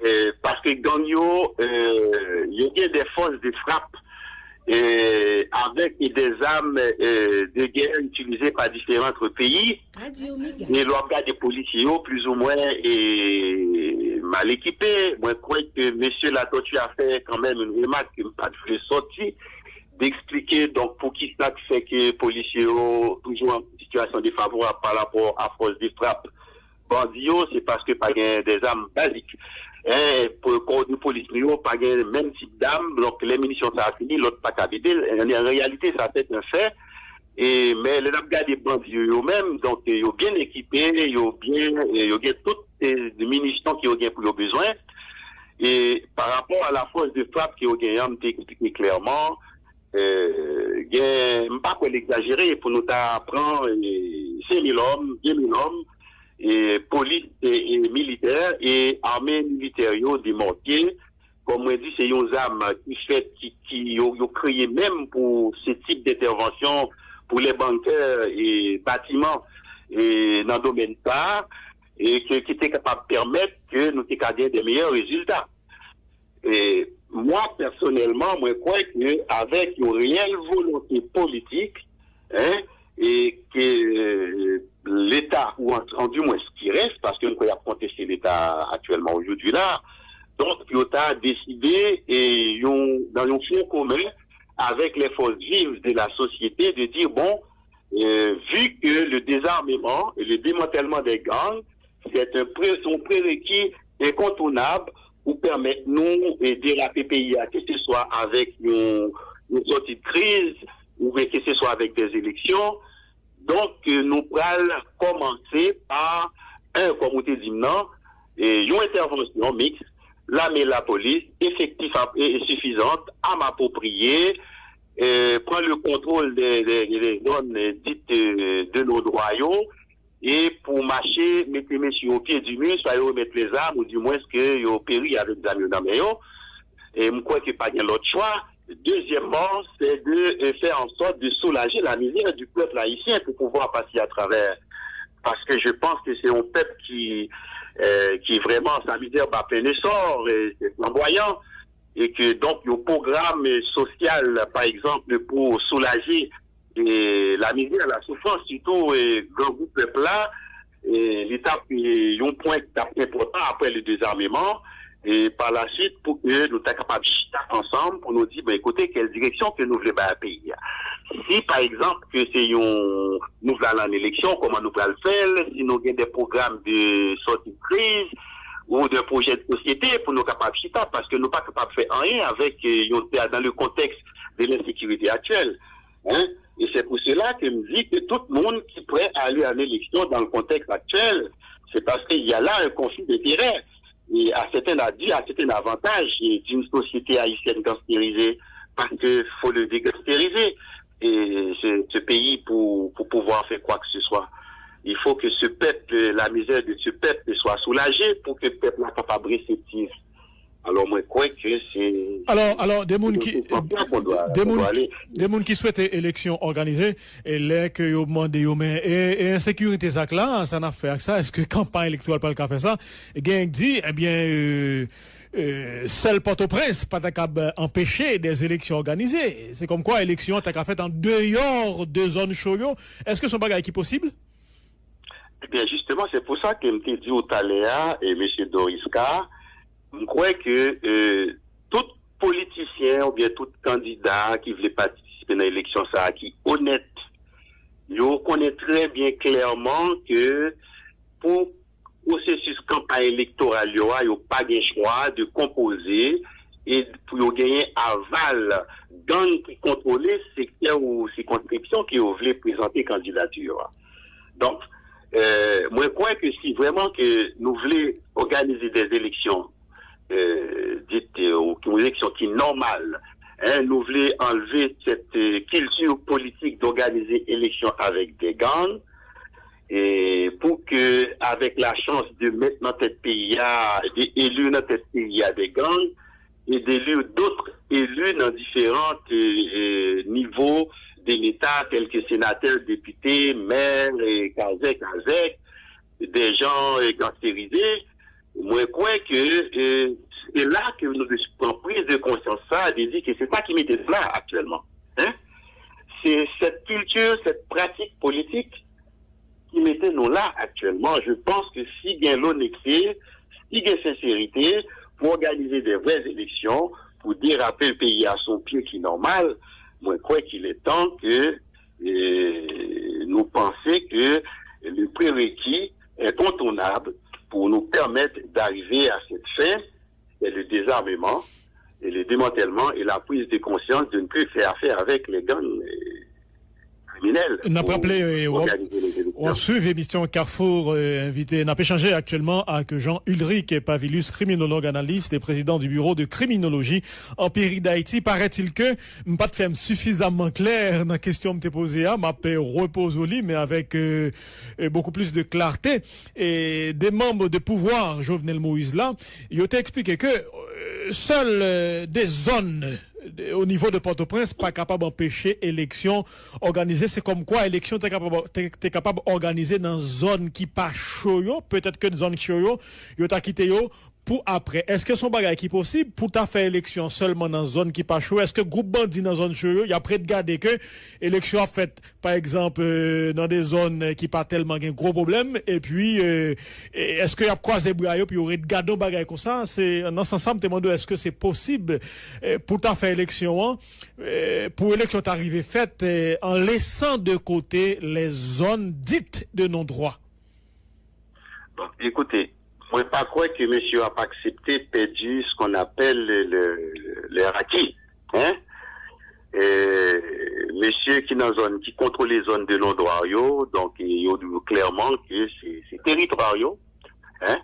eh, paske gang yo, eh, yo gen de fòs de frap, eh, avèk de zam, eh, de gè itilize pa diferan peyi. E lè w ap gade polisye yo, plizoumwen, eh, mal ekipe. Mwen kwè ke mesye Latortue a fè kanmenm yon remak ke m pa t vle sòti, deksplike, donk, poukisa k fè ke polisye yo toujou an sitiyasyon defavorab pa rapò a fòs de frap bandi yo, se paske pa gen de zam bazik. En, pou kò de polis nou yo, pa gen menm tip zam. Donk, lè minisyon sa a fini, lòt pa ka vide l. An, an reyalite, sa se yon fè. E, men, lè n ap gade bandi yo, yo menm, donk, yo byen ekipe, yo byen, yo gen tout, e, minisyon ke yo gen pou yo bezwen. E, pa rapò a la fòs de frap ke yo genyen, m te eksplike klèman, eh, gen, m pa kwè l egzajere pou nou ta pran, eh, senk mil òm, de mil òm, eh, polis e, e militè, e ame militè yo demòke. Kòm mwen di, se yon zam ki fèt, ki, ki yo, yo kreye menm pou se tip dentèvansyon, pou lè bankè e batiman, e nan domèn sa a, e ke, ki te kapab pèmèt ke nou te ka gen de meyè rezilta. E mwen, pèsonèlman, mwen kwè ke avèk yon reyèl volonte politik, en, e ke Leta, ou an, an di mwens ki rès, paske m kwè y ap konteste Leta aktyèlman, ojoudwi la, donk, yo ta deside, e yon, nan yon fwon komen avèk les forces vives de la société, de dire, bon, euh, vu que le désarmement et le démantèlement des gangs, c'est un pré-, c'est un prérequis incontournable pou pèmèt nou, eh, derape peyi a, ke se swa avèk yon, yon sòti de kriz, oubyen ke se swa avèk de eleksyon. Donk, eh, nou pral kòmanse pa, en, kòm ou te di m nan, eh, yon entèvansyon miks, lame, lapolis, efektif ap-, e, e sifizant, am apwopriye, eh, pran le kontwòl de, de, de zòn, eh, dit, eh, de non dwa yo, e pou mache mete mesye o pye di mi, swa yo remèt lezam, ou di mwens ke yo peri avèk zam yo nan men yo. E m kwè ke pa gen lòt chwa. Dezyèmman, c'est de, euh, faire en sorte de soulager la misère du peuple haïtien pour pouvoir passer à travers. Parce que je pense que c'est un peuple qui, euh, qui vraiment, sa mizè ba plen esò, euh, c'est flamboyant. E ke, donk, yon pwogram, eh, sosyal, pa egzanp, pou soulaje, eh, la mizè, la soufrans, sitou, eh, grangou pèp la, eh, li t ap, eh, yon pwen ki t ap enpòtan apre le dezameman, e pa la swit, pou ke nou ta kapab chita ansanm, pou nou di, ben, ekoute, kèl direksyon ke nou vle bay a peyi a. Si, pa egzanp, ke se yon, nou vle al an eleksyon, kòman nou pral fè l, si nou gen de pwogram de sòti de kriz, ou de pwojè de sosyete pou nou kapab chita, paske nou pa kapab fè anyen avèk, eh, yon, dan le contexte de l'insécurité actuelle. Hein? Et c'est pour cela que m di que tout moun ki prè à aller en élection dans le contexte actuel, c'est parce qu'il y a là un conflit d'intérêts. Et à certains, à, à certains avantages d'une société haïtienne gangstérisée, parce que faut le dégangsteriser, et ce, ce pays pour, pour pouvoir faire quoi que ce soit. Il faut que ce peuple, la misère de ce peuple soit soulagée pour que le peuple soit capable réceptif. Alò, mwen kwè ke se... Alò, alò, de moun ki, de moun, de moun ki swete eleksyon òganize, e lè ke yo mande yo, men, e, e ensekirite sa k la, sa n ap fè ak sa, èske kanpay elektoral pral ka fè sa? Gen k di, ebyen, e, e, sèl Pòtoprens pa ta kab anpeche de eleksyon òganize. Se kòmkwa eleksyon an ta ka fèt an deyò de zòn cho yo. Èske se yon bagay ki posib? Ebyen, jisteman, se pou sa ke m te di w talè a, e mesye Doris K, m kwè ke, e, tout politisyen oubyen tout kandida ki vle patisipe nan eleksyon sa a, ki onèt, yo konnen trè byen klèman ke pou pwosesis kanpay elektoral yo a, yo pa gen chwa de konpoze e pou yo genyen aval gang ki kontwole sektè ou sikonskripsyon ke yo vle prezante kandidati yo a. Donk, euh, mwen kwè ke si vrèman ke nou vle òganize de eleksyon, euh, dit, euh, ou ki, eleksyon ki nòmal, en, nou vle anlve sèt, euh, kilti politik d'organize eleksyon avèk de gang, e pou ke, avèk la chans de mèt nan tèt peyi a, de eli nan tèt peyi a de gang, e d'élire d'autres élus nan diferan, euh, euh, nivo de Leta, tèl ke senatè, depite, mè, e kazèk, kazèk, de jan e gangsterize, mwen kwè ke e, se la ke nou dwe pran priz de konsyans sa, de di ke se sa ki mete nou la aktyèlman. Hein? Se cette culture, cette pratique politique ki mete nou la aktyèlman. Je pense que si gen lonekte, si gen senserite pou òganize de vrè eleksyon, pou derape peyi a sou yon pye ki nòmal, mwen kwè qu'il est temps que e, nou panse ke le prérequis incontournable pour nous permettre d'arriver à cette fin, c'est le désarmement et le démantèlman et la prise de conscience de ne plus faire affaire avec les gangs euh, criminels. N ap raple, euh, w ap, w ap swiv emisyon Kafou, euh, envite. N ap echanje aktyèlman ak Jean Ulrich Pavilus, kriminolog, analis e prezidan du Bureau de Criminologie en Péril d'Haïti. Paraît-il que m pa t fè m sifizamman klè nan kesyon m te poze a, m ap repoze w li, men avèk euh, euh, beaucoup plus de clarté. E de manm de pouvwa Jovenel Moïse la, yo te eksplike ke euh, sèl euh, de zòn de- o nivo de Pòtoprens pa kapab anpeche eleksyon òganize. Se kòmkwa eleksyon te kapab, te, te kapab òganize nan zòn ki pa cho yo, petèt ke zòn cho yo, yo ta kite yo pou apre. Èske se yon bagay ki posib pou ta fè eleksyon sèlman nan zòn ki pa cho? Èske gwoup bandi nan zòn cho yo, y ap ret gade ke eleksyon ap fèt, pa egzanp, euh, nan de zòn euh, ki pa tèlman gen gwo pwoblèm, epi euh, e- èske y ap kwaze bra yo pou yo ret gade yon bagay konsa? Se nan sans sa m te mande w, èske se posib euh, pou ta fè eleksyon an, euh, pou eleksyon ta rive fèt euh, en laissant de côté les zones dites de non-droit? Bon, écoutez, mwen pa kwè ke mesye yo ap aksepte pèdi ce qu'on appelle le, le, le acquis. Hein? Euh, mesye ki nan zòn, ki kontwole zòn de non-droit yo, donk yo di w klèman ke se se teritwa yo. Hein?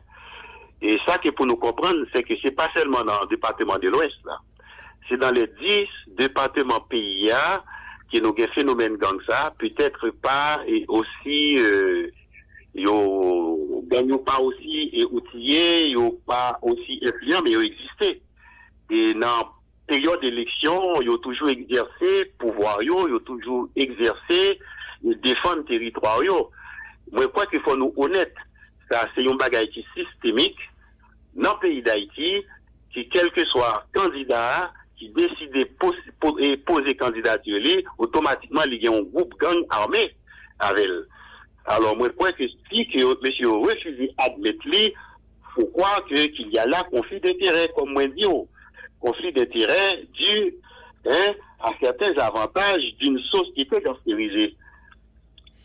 E sa ke pou nou konprann, se ke se pa sèlman nan depatman de Lwès la. Se dans les dix départements peyi a ke nou gen fenomèn gang sa, peut-être pa e osi euh, yo gang yo pa osi e outiye, yo pa osi enfliyan, men yo egziste. E nan peryòd eleksyon, yo toujou egzèse pouvwa yo, yo toujou egzèse e defann teritwa yo. Mwen kwè ke fò nou onèt, sa se yon bagay ki sistemik nan peyi Dayiti, ki kèlkeswa kandida a ki deside pos- po- e poze kandidati li, otomatikman li gen yon gwoup gang ame avè l. Alò, mwen kwè ke si ke yo- mesye yo refize admèt li, faut croire que qu'il y a là conflit d'intérêt, comme mwen di w. Conflit d'intérêt dû hein, à certains avantages d'une société gangstérisée.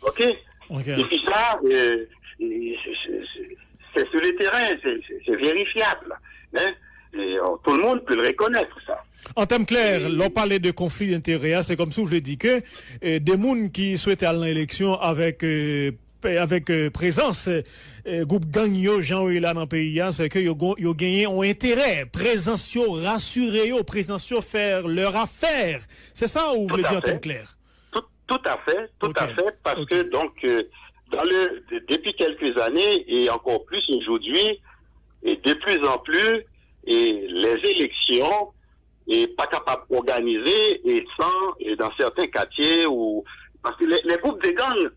OK? Ok. Et puis ça, euh, c'est c'est- c'est- c'est sur le terrain, c'est c'est- c'est vérifiable. Hein? Et, euh, tout le monde peut le reconnaître, ça. An tèm klè, lè w pale de konfli enterè a, se kòmsi w vle di ke eh, de moun ki swete al nan eleksyon avèk eh, avèk eh, prezans eh, gwoup gang yo, jan yo ye la nan peyi a, se ke yo, gon- yo genyen yon enterè. Prezans yo rasire yo, prezans yo fè leur affaire. Se sa ou vle di an tèm klè? Tout, tout à fait, tout à fait, parce que donc, euh, dans le, de- depuis quelques années, et encore plus aujourd'hui, et de plus en plus, et les élections, et pas capables d'organiser, et sans, et dans certains quartiers, ou, parce que les, les groupes de gangs,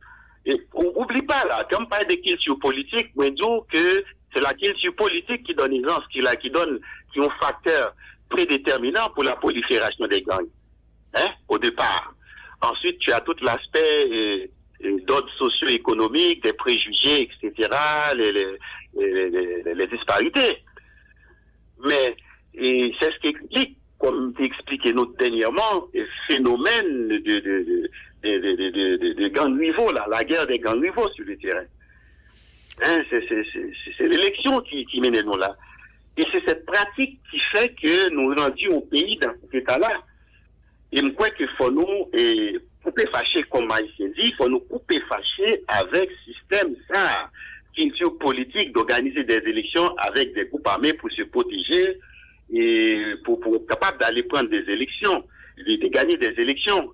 et, ou- oublie pas là, quand on parle de culture politique, moi, je dis que c'est la culture politique qui donne aisance, qui, là, qui donne, qui est un facteur prédéterminant pour la prolifération des gangs, hein, au départ. Ensuite, tu as tout l'aspect euh, euh, d'ordre socio-économique, des préjugés, et cetera, les, les, les, les- les disparités. Mais et c'est ce qui explique, comme tu expliquais nous dernièrement, le phénomène de, de, de, de, de, de, de, de gangs rivaux, là, la guerre des gangs rivaux sur le terrain. Hein, c'est c'est- c'est- c'est- c'est l'élection qui, qui mène nous là. Et c'est cette pratique qui fait que nous rendons au pays dans cet état-là. E m kwè ke fò nou e, koupe fache, kòm Ayisyen di, fò nou koupe fache avèk sistèm sa a, kilti politik d'organiser des élections avec des groupes armés pour se protéger et pour, pour être capable d'aller prendre des élections, de, de gagner des élections.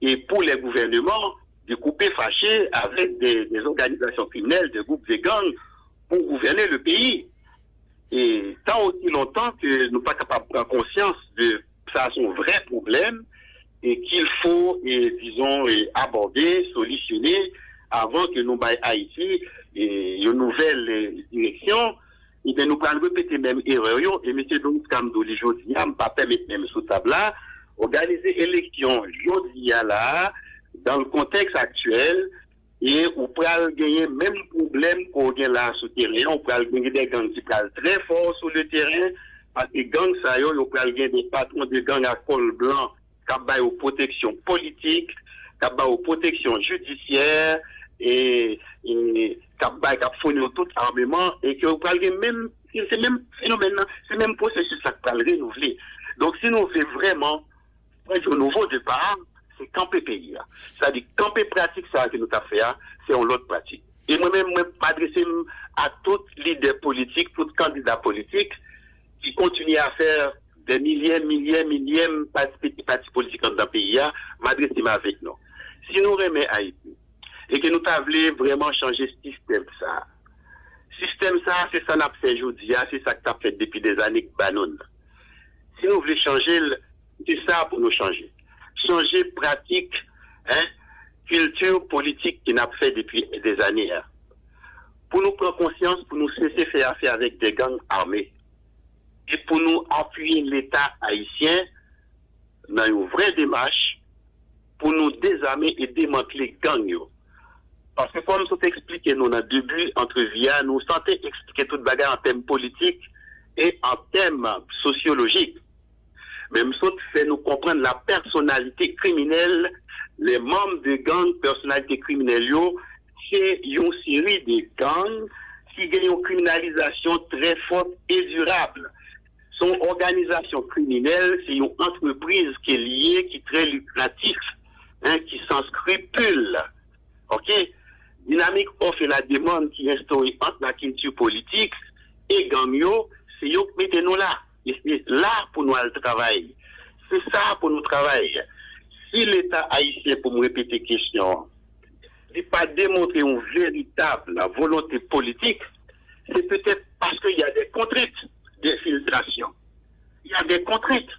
Et pour les gouvernements, de couper faché avec des, des organisations criminelles, des groupes de gangs pour gouverner le pays. E tan osi lontan ke nou pa kapab pran konsyans de sa se yon vrè pwoblèm, e qu'il faut, e, dizon, e, abòde, solisyone avan ke nou bay Ayiti, e, yon nouvèl, e, direksyon, ebyen, nou pral repete menm erè yo. E mesye Doris Camdo, li jodi a, m pa pèmèt menm sou tab la, òganize eleksyon jodi a la, dans le contexte actuel, e ou pral genyen menm pwoblèm ke w gen la sou teren an, ou pral genyen de gang ki pral trè fò sou le teren, paske gang sa yo, yo pral gen de patwon de gang a kòl blan k ap ba yo pwoteksyon politik, k ap ba yo pwoteksyon jidisyè, e, e k ap bay, k ap founi yo tout ameman, e ke w pral gen menm, se, se menm fenomèn nan, se menm pwosesis la k pral renouvle. Donk, si nou vle vrèman pran yon nouvo depa, se kanpe peyi a. Sa di, kanpe pratik sa a ke nou t ap fè a, se yon lòt pratik. E mwen menm, mwen adrese m a tout lidè politik, tout kandida politik ki kontinye a fè dè milye, milye, milye pati, pati politik anndan peyi a, m adrese m avèk nou. Si nou renmen Ayiti, e ke nou ta vle vrèman chanje sistèm sa a, sistèm sa a, se sa n ap fè jodi a, se sa k t ap fèt depi dèzane k ba nou l. Si nou vle chanje l, se sa pou nou chanje. Chanje pratik, en, kilti politik ke n ap fè depi dèzane a. Pou nou pran konsyans, pou nou sese fè afè avèk de gang ame. E pou nou apiye Leta ayisyen nan yon vrè demach pou nou dezame e demantle gang yo. Paske kòm m sot eksplike nou nan debi antrevi a, nou sot eksplike tout bagay an tèm politik e an tèm sosyolojik. Men m sot fè nou konprann la pèsonalite kriminèl, les membres de gang, pèsonalite kriminèl yo, se yon seri de gang ki gen yon kriminalizasyon trè fòt e dirab. Se yon òganizasyon kriminèl, se yon antrepriz ke l ye ki trè likratif, en, ki san skripil. Oke? Dinamik òf e la demann ki enstore ant lakilti politik e gang yo, se yo k mete nou la. E se la pou nou al travay. Se sa pou nou travay. Si Leta ayisyen, pou m repete kesyon an, li pa demontre yon veritab volonte politik, se petèt paske y a des contraintes d'infiltration. Y a des contraintes.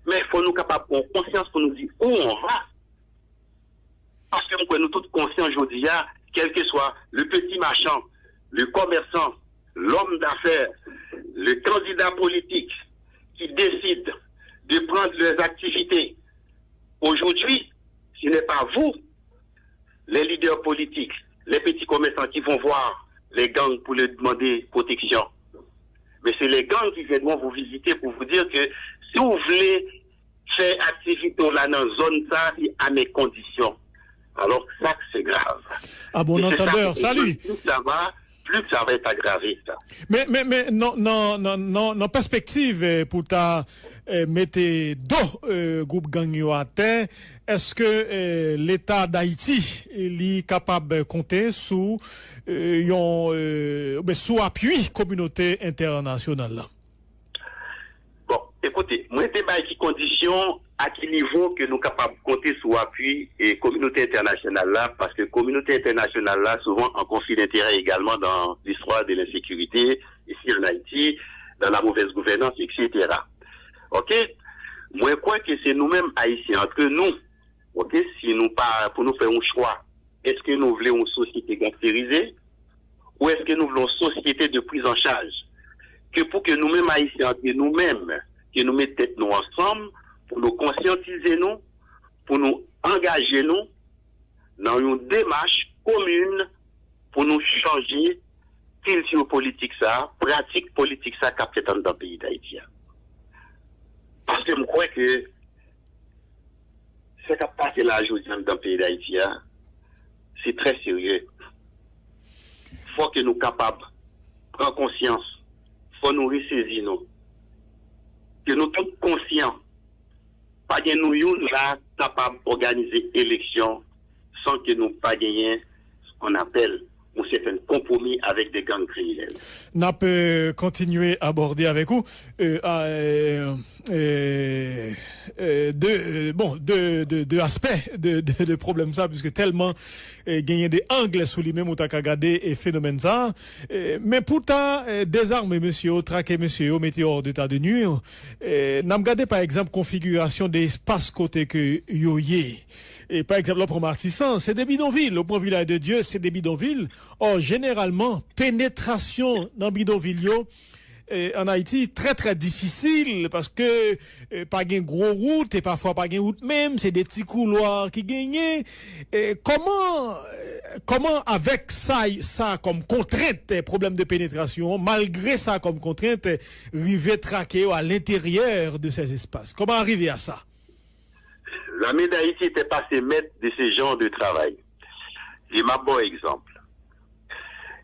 Men fò nou kapab pran konsyans pou nou di où on va. Paske m kwè nou tout konsyan jodi a, quel que soit le petit marchand, le commerçant, l'homme d'affaires, le candidat politique qui décide de prendre leurs activités aujourd'hui, ce n'est pas vous, les leaders politiques, les petits commerçants qui vont voir les gangs pour leur demander protection. Mais c'est les gangs qui viendront vous visiter pour vous dire que si vous voulez fè aktivite w la nan zòn sa, se a mes conditions. Alors, ça, c'est grave. Ah bon, non, Thunder, salut. Plus ça va, plus ça va être aggravé, ça. Men, men, men, nan, nan, nan, nan, nan pèspektiv eh, pou ta eh, mete do eh, gwoup gang yo atè, èske eh, Leta Dayiti eh, li kapab konte sou eh, yon eh, oubyen sou apui kominote entènasyonal la? Bon, ekoute, mwen te bay ki kondisyon, a ki nivo ke nou kapab konte sou apui e kominote entènasyonal la, paske kominote entènasyonal la souvan an konfli denterè egalman dans l'histoire de l'insécurité ici en Haïti, dans la mauvaise gouvernance, et cetera. Oke? Mwen kwè ke se nou menm Ayisyen antre nou, oke, si nou pa, pou nou fè yon chwa, èske nou vle yon sosyete gangsterize? Ou èske nou vle yon sosyete de prise en charge? Ke pou ke nou menm Ayisyen antre nou menm, ke nou met tèt nou ansanm, pou nou konsyantize nou, pou nou angaje nou nan yon demach komin pou nou chanje kilti politik sa, pratik politik sa k ap fèt anndan peyi Dayiti a. Paske m kwè ke sa k ap pase la jodi anndan peyi Dayiti a, se trè serye. Fò ke nou kapab pran konsyans, fò nou resezi nou. Ke nou tout konsyan, pa gen nou youn la kapab òganize eleksyon san ke nou pa genyen ce qu'on appelle un certain compromis avec des gangs criminels. N ap kontinye abòde avèk ou eh, de, eh, bon, de, de, de aspè de, de, de pwoblèm sa, piske tèlman, eh, genyen de ang sou li menm ou ta ka gade, eh, fenomèn sa. Eh, men pou ta, eh, dezame mesye yo, trake mesye yo, mete yo hors d'état de nuire, eh, n ap gade, pa egzanp, konfigirasyon de espas kote ke yo ye. E pa egzanp, lè w pran Matisan, se de bidonvil. Ou pran Vilaj de Dye, se de bidonvil. Ò, jeneralman, penetrasyon nan bidonvil yo, eh, ann Ayiti, trè, trè difisil, paske, eh, pa gen gwo wout, e pafwa pa gen wout menm, se de ti koulwa ki genyen. Eh, kòman, eh, kòman avèk sa, sa kòm kontrent, eh, pwoblèm de penetrasyon, malgre sa kòm kontrent, eh, rive trake yo à l'intérieur de ces espaces? Kòman rive a sa? Lame Dayiti te pase mèt de se jan de travay. E m ap ba w egzanp.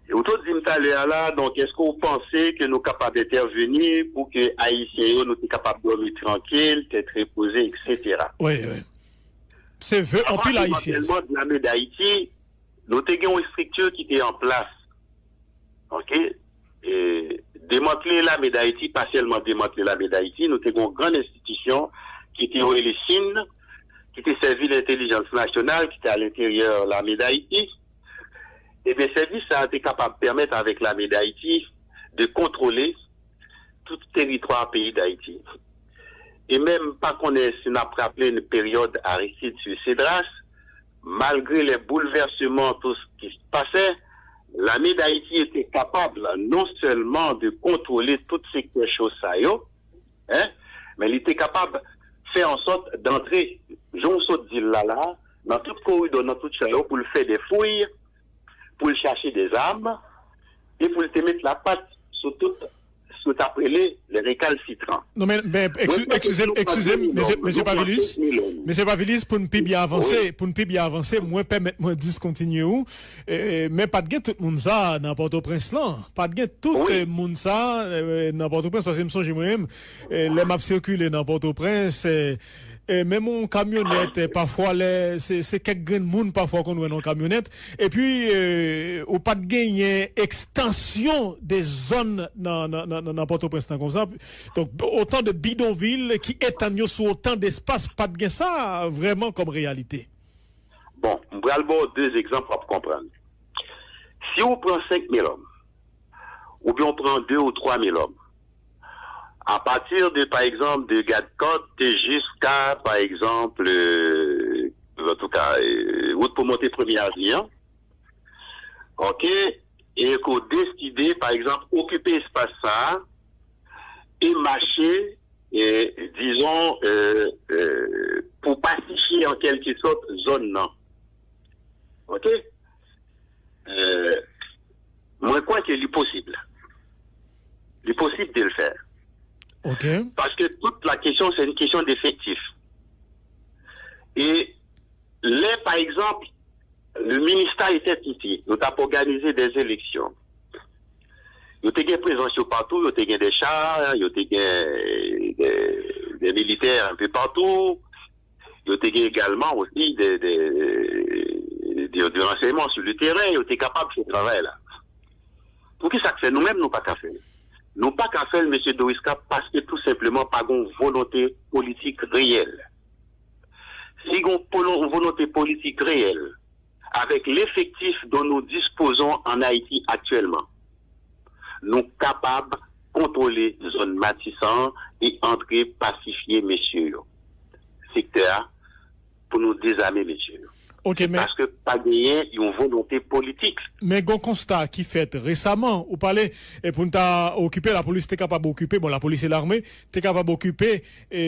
E ou te di m talè a la, donk, èske w panse ke nou kapab entèveni pou ke Ayisyen yo, nou te kapab dòmi trankil, tèt repoze, etsetera? Wi, wi. Se ve anpil Ayisyen. Demantlèman de Lame Dayiti, nou te gen yon estrikti ki te an plas. Oke? E demantle Lame Dayiti, pa sèlman demantle Lame Dayiti, nou te gen yon grann enstitisyon ki te rele sin, ki te sèvi lentelijans nasyonal, ki te alenteryè Lame Dayiti. Ebyen, sèvis sa a te kapab pèmèt avèk Lame Dayiti de kontwole tout teritwa peyi Dayiti. E menm, m pa konnen si n ap raple n peryòd Aristide sou Cedras, malgre lè boulvèseman, tout sa ki pase, Lame Dayiti te kapab non sèlman de kontwole tout sektè cho sa yo, en, men li te kapab fè an sòt dantre, jan w sot di l la, la, nan tout koridò, nan tout chay yo, pou l fè de fouy, pou l chache de zam, e pou l te met lapat sou tout, sou t ap rele les récalcitrants. Non, men, men, ekskize m, ekskize m, mesye, mesye Pavilis, mesye Pavilis, pou n pi byen avanse, pou n pi byen avanse, mwen pèmèt mwen diskontinye ou, e, men pa t gen tout moun sa nan Pòtoprens lan, pa t gen tout, e, moun sa, e, nan Pòtoprens, paske m sonje mwen menm, e, lè m ap sikile nan Pòtoprens, e, e, menm yon kamyonèt, e, pafwa lè, se, se kèk grenn moun pafwa konn wè nan yon kamyonèt, epi, e, ou pa t genyen ekstansyon de zòn nan, nan, nan, nan, nan Pòtoprens lan konsa. Donk, otan de bidonvil ki etann yo sou otan despas, pa t gen sa vrèman kòm reyalite. Bon, m pral ba w de egzanp, w ap konprann. Si w pran senk mil òm, oubyen w pran de ou twa mil òm, apati de, pa egzanp, de Gadkòt te jiska, pa egzanp, euh, antouka, euh, wout pou monte Premye Avni an, oke, e ke w deside, pa egzanp, okipe espas sa a e mache, e, dizon, euh, euh, pou pasifye an kèlke sòt zòn nan. Oke? Euh, mwen kwè ke li posib. Li posib de l fè. Oke. Paske tout la kesyon, se yon kesyon de efektif. E lè, pa egzanp, le Minista était ici, nou t ap òganize de eleksyon. Yo te gen prezans yo patou, yo te gen de cha, yo te gen de, de militè un peu partout, yo te gen egalman osi de, de, de, de ransèyman sou le teren, yo te kapab fè travay la. Poukisa k fè nou menm nou pa ka fè l? Nou pa ka fè l, mesye Dorisca, paske tou senpleman pa gen yon volonte politik reyèl. Si gen yon polo-, yon volonte politik reyèl, avec l'effectif dont nous disposons en Haïti actuellement, nou kapab kontwole zòn Matisan an e antre pasifye mesye yo. Sektè a, pou nou dezame mesye yo. Oke, men paske pa genyen yon volonte politik. Men gon konsta ki fèt resaman, ou pale, e pou n ta okipe, lapolis te kapab okipe, bon, lapolis e lame te kapab okipe, e,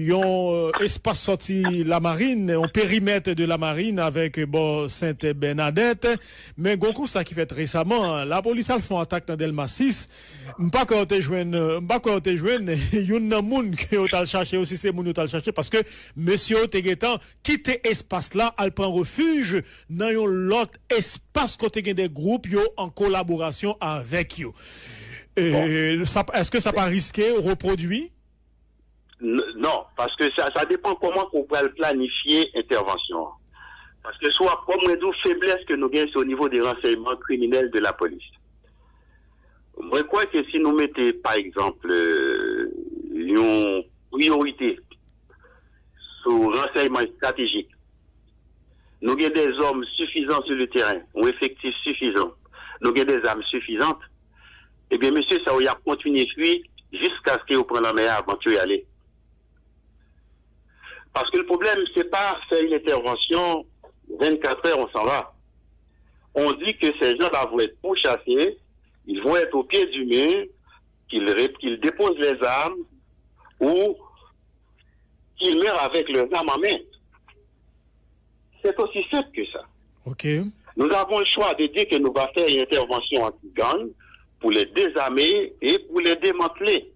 yon, e, espas sòti Lamarin, yon perimèt de Lamarin avèk, e, bò Sent Bènadèt. Men gon konsta ki fèt resaman, lapolis al fè yon atak nan Dèlma sis. M pa kwè yo te jwenn, m pa kwè yo te jwenn youn nan moun ke yo t al chache yo, si se moun yo t al chache, paske mesye yo te gentan kite espas la, al pran refij nan yon lòt espas kote gen de gwoup yo an kolaborasyon avèk yo. E, sa, èske sa pa riske repwodui? N-, non, paske sa, sa depann kòman ke w pral planifye entèvansyon an. Paske si w ap, kòm mwen di w, feblès ke nou gen, se o nivo de ransèyman kriminèl de lapolis. Mwen kwè ke si nou mete, pa egzanp, euh, yon priyorite, sou ransèyman estratejik. Nou gen de zòm sifizan sou le teren, yon efektif sifizan. Nou gen de zam sifizan. Ebyen, mesye sa yo, y ap kontinye fwi jiskaske yo pran lanmè a avan ke y ale. Parce que le problème, c'est pas faire une intervention vingt-quatre heures, on s'en va. On dit que ces gens-là vont être pourchassés, ils vont être au pied du mur, qu'ils ré- qu'ils déposent les armes ou qu'ils meurent avec leurs armes en main. C'est aussi simple que ça. Ok. Nous avons le choix de dire que nous allons faire une intervention anti-gang pour les désarmer et pour les démanteler.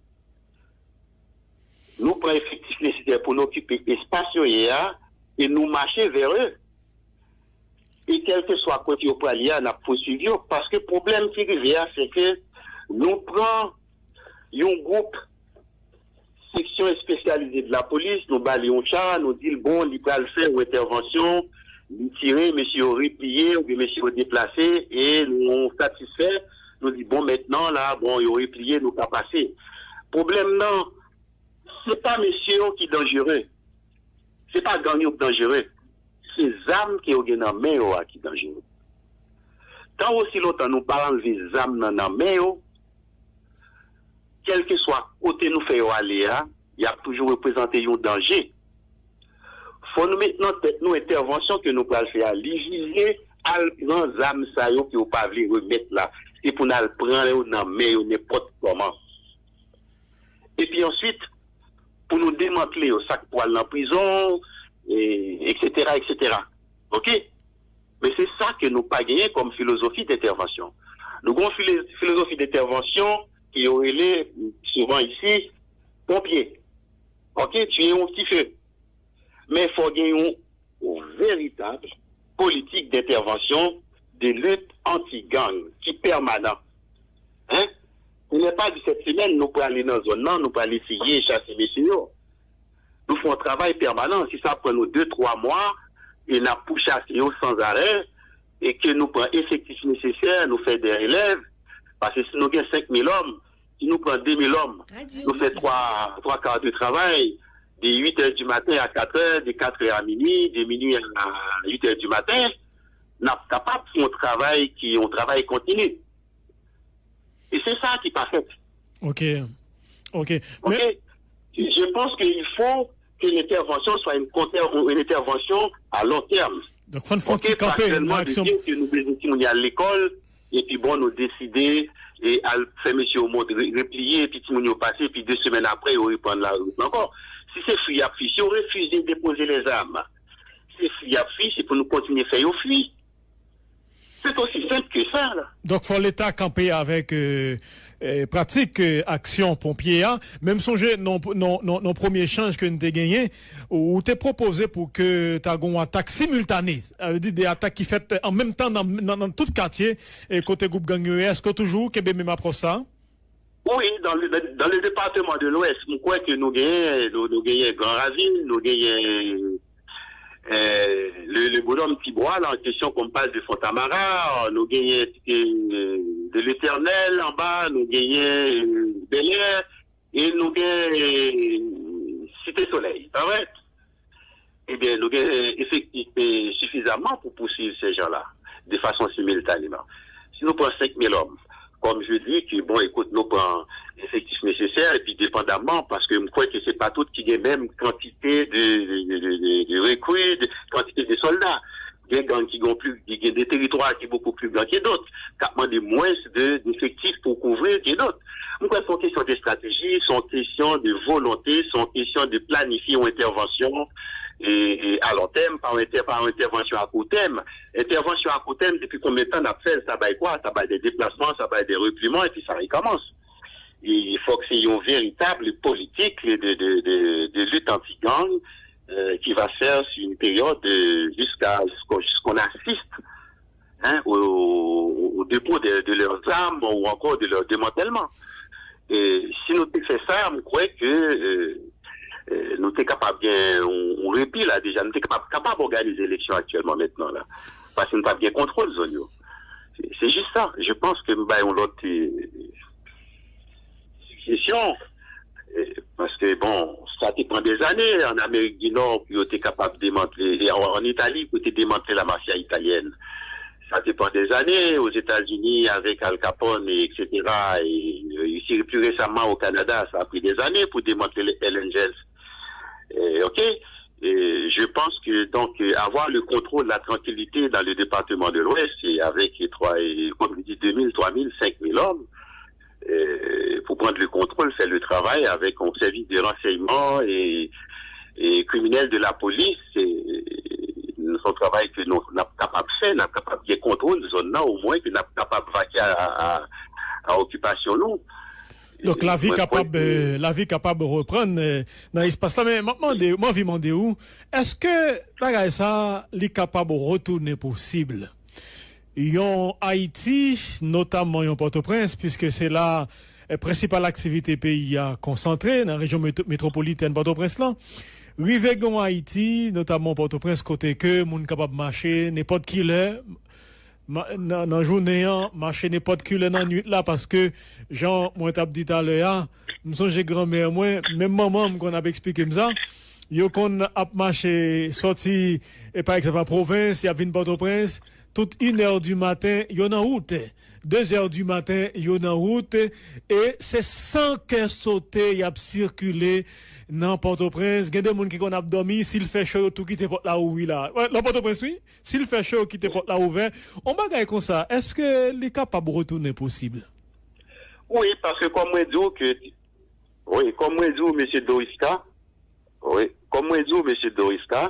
Nou pran efektif nesesè pou nou okipe espas yo ye a e nou mache vè yo. E kèlkeswa kote yo pral ye a, n ap pouswiv yo. Paske pwoblèm ki rive a, se ke nou pran yon gwoup seksyon espesyalize de lapolis, nou ba li yon cha, nou di l, bon, li pral fè yon entèvansyon, li tire, mesye yo repliye, oubyen mesye yo deplase, e nou satisfè, nou di, bon, mentnan, la, bon, yo repliye, nou ka pase. Pwoblèm nan, se pa mesye yo ki danjere. Se pa gang yo k danjere. Se zam ke yo gen nan men yo a ki danjere. Tan osi lontan nou pa anlve zam nan nan men yo, kèlkeswa kote nou fè yo ale a, y ap toujou reprezante yon danje. Fò nou met nan tèt nou entèvansyon ke nou pral fè a, li vize al pran zam sa yo ke yo pa vle remèt la. Se pou n al pran yo nan men yo nenpòt kòman. Epi answit, pou nou demantle yo, sa k pral nan prizon, e, etsetera, etsetera. Oke? Men se sa ke nou pa genyen kòm filozofi d entèvansyon. Nou gen yon file- filozofi d entèvansyon ke yo rele souvan isi ponpye. Oke? Tiye yon ti fe. Men fò gen yon veritab politik d entèvansyon, de lit anti-gang ki pèmanan. Hein? Kounye a pa di sèt semèn, nou prale nan zòn nan, nou prale eseye chase mesye yo. Nou fè yon travay pèmanan. Si sa pran nou de, twa mwa, e n ap pouchase yo sanzarè, e ke nou pran efektif nesesè, nou fè de relèv, paske si nou gen senk mil òm, si nou pran de mil òm, nou fè twa, twa ka de travay, de uit è di maten a kat è, de kat è a minui, de minui a uit è di maten, n ap kapab fè yon travay ki yon travay kontini. E se sa ki pa fèt. Ok. Ok. Ok? Je pense qu'il faut que l'intervention soit une, conter- une intervention à long terme. Donk, fò n fè yon ti kanpe nan aksyon. Ke nou bezwen timoun yo al lekòl, epi bon, nou deside e al fè mesye yo mont re- repliye, epi timoun yo pase, epi de semèn apre, yo reprann lari ankò. Si se fwi y ap fwi, si yo refize depoze lèzam, se fwi y ap fwi, se pou nou kontinye fè yo fwi. Se osi senp ke sa, la. Donk, fò Leta kanpe avèk euh, euh, pratik euh, aksyon ponpye a. Men m sonje nan, nan, nan, nan premye echanj ke n te genyen, ou, ou te pwopoze pou ke ta gen yon atak similtane. Sa vle di de atak ki fèt an menm tan nan, nan, nan tout katye e kote gwoup gang yo ye. Èske w toujou kenbe menm apwòch sa a? Oui, dans le, dans le département de l'Ouest, m kwè ke nou genyen, nou, nou genyen Gran Ravin, nou genyen euh, le, le bonhomme Tibwa, la, en question qu'on parle de Fontamara, nou genyen euh, de l'Éternel anba, nou genyen euh, Bèlè, e nou gen euh, Site Solèy, pa vre? Ebyen, nou gen euh, efektif euh, sifizaman pou pouswiv se jan la, de fason similtaneman. Si nou pran senk mil òm, comme je dis, que bon, écoute, nou pran efektif nesesè, epi depandaman, paske m kwè ke se pa tout ki gen menm kantite de, de, de, de, de, de rekri, de kantite de sòlda. Gen gang ki gen pli, ki gen de teritwa ki bokou pli gran ke dòt, k ap mande mwens de, d'efektif pou kouvri ke dòt. M kwè se yon kesyon de estrateji, se yon kesyon de volonte, se yon kesyon de planifye yon entèvansyon e, e a lon tèm, pa yon entè- pa yon entèvansyon a kou tèm. Entèvansyon a kou tèm, depi konbyen tan n ap fè l, sa bay kwa? Sa bay de deplasman, sa bay de repliman, epi sa rekòmanse. E fòk se yon veritab politik de, de, de, de lit anti-gang euh, qui va se faire sur une période euh, jusqu'à jusqu'à- jusqu'on assiste hein, au, au dépôt de, de leurs armes ou encore de leur démantèlement. E si nou te fè sa, m kwè ke euh, euh, nou te kapab gen yon, yon repi la deja, nou te kapab, kapab òganize eleksyon aktyèlman mentnan la. Paske nou t ap gen kontwòl zòn yo. Se, se jis sa. Je pense que m bay yon lòt euh, sijesyon. Paske, bon, sa te pran dèzane ann Amerik di Nò pou yo te kapab demantle, e ann Itali pou te demantle la mafya italyèn. Sa te pran dèzane Ozetazini avèk Al Capone, etsetera. E, e, pi resaman o Kanada, sa a pran dèzane pou demantle Hells Angels. E, ok? E, je pense que donc euh, avoir le contrôle, la tranquillité dans le département de l'Ouest et avec trois, et, comme je dis, deux mille, trois mille, cinq mille hommes, euh, pour prendre le contrôle, faire le travail avec un service de renseignement et, et criminel de la police, c'est un travail que nous sommes capables de faire, nous sommes capables de contrôler zone là, au moins que nous sommes capables de vaquer à, à, à occupation nous. Donk lavi kapab euh, lavi kapab reprann euh, nan espas la, men m ap mande m anvi mande ou, èske bagay sa li kapab retounen posib yon Ayiti, notamman yon Pòtoprens, piske se la eh, prensipal aktivite peyi a konsantre nan rejyon metwopolitèn Pòtoprens lan. Rive gen yon Ayiti, notamman Pòtoprens, kote ke moun kapab mache nenpòt ki lè nan jounen an, mache nenpòt ki lè nan nwit la, paske jan mwen t ap di talè a, m sonje granmè mwen, menm manman m konn ap eksplike m sa, yo konn ap mache sòti e pa egzanp a pwovens, y ap vin Pòtoprens, tout inè di maten yo nan wout, dezè di maten yo nan wout, e se san kè sote y ap sikile nan Pòtoprens. Gen de moun ki konn ap dòmi, si l fè cho yo tou kite pòt la ouvri la. Nan Pòtoprens wi, si l fè cho yo kite pòt la ouvè. On bagay konsa, èske li kapab retounen posib? Wi, paske kòm mwen di w ke wi, kòm mwen di w, mesye Doriska, wi, kòm mwen di w, mesye Doriska,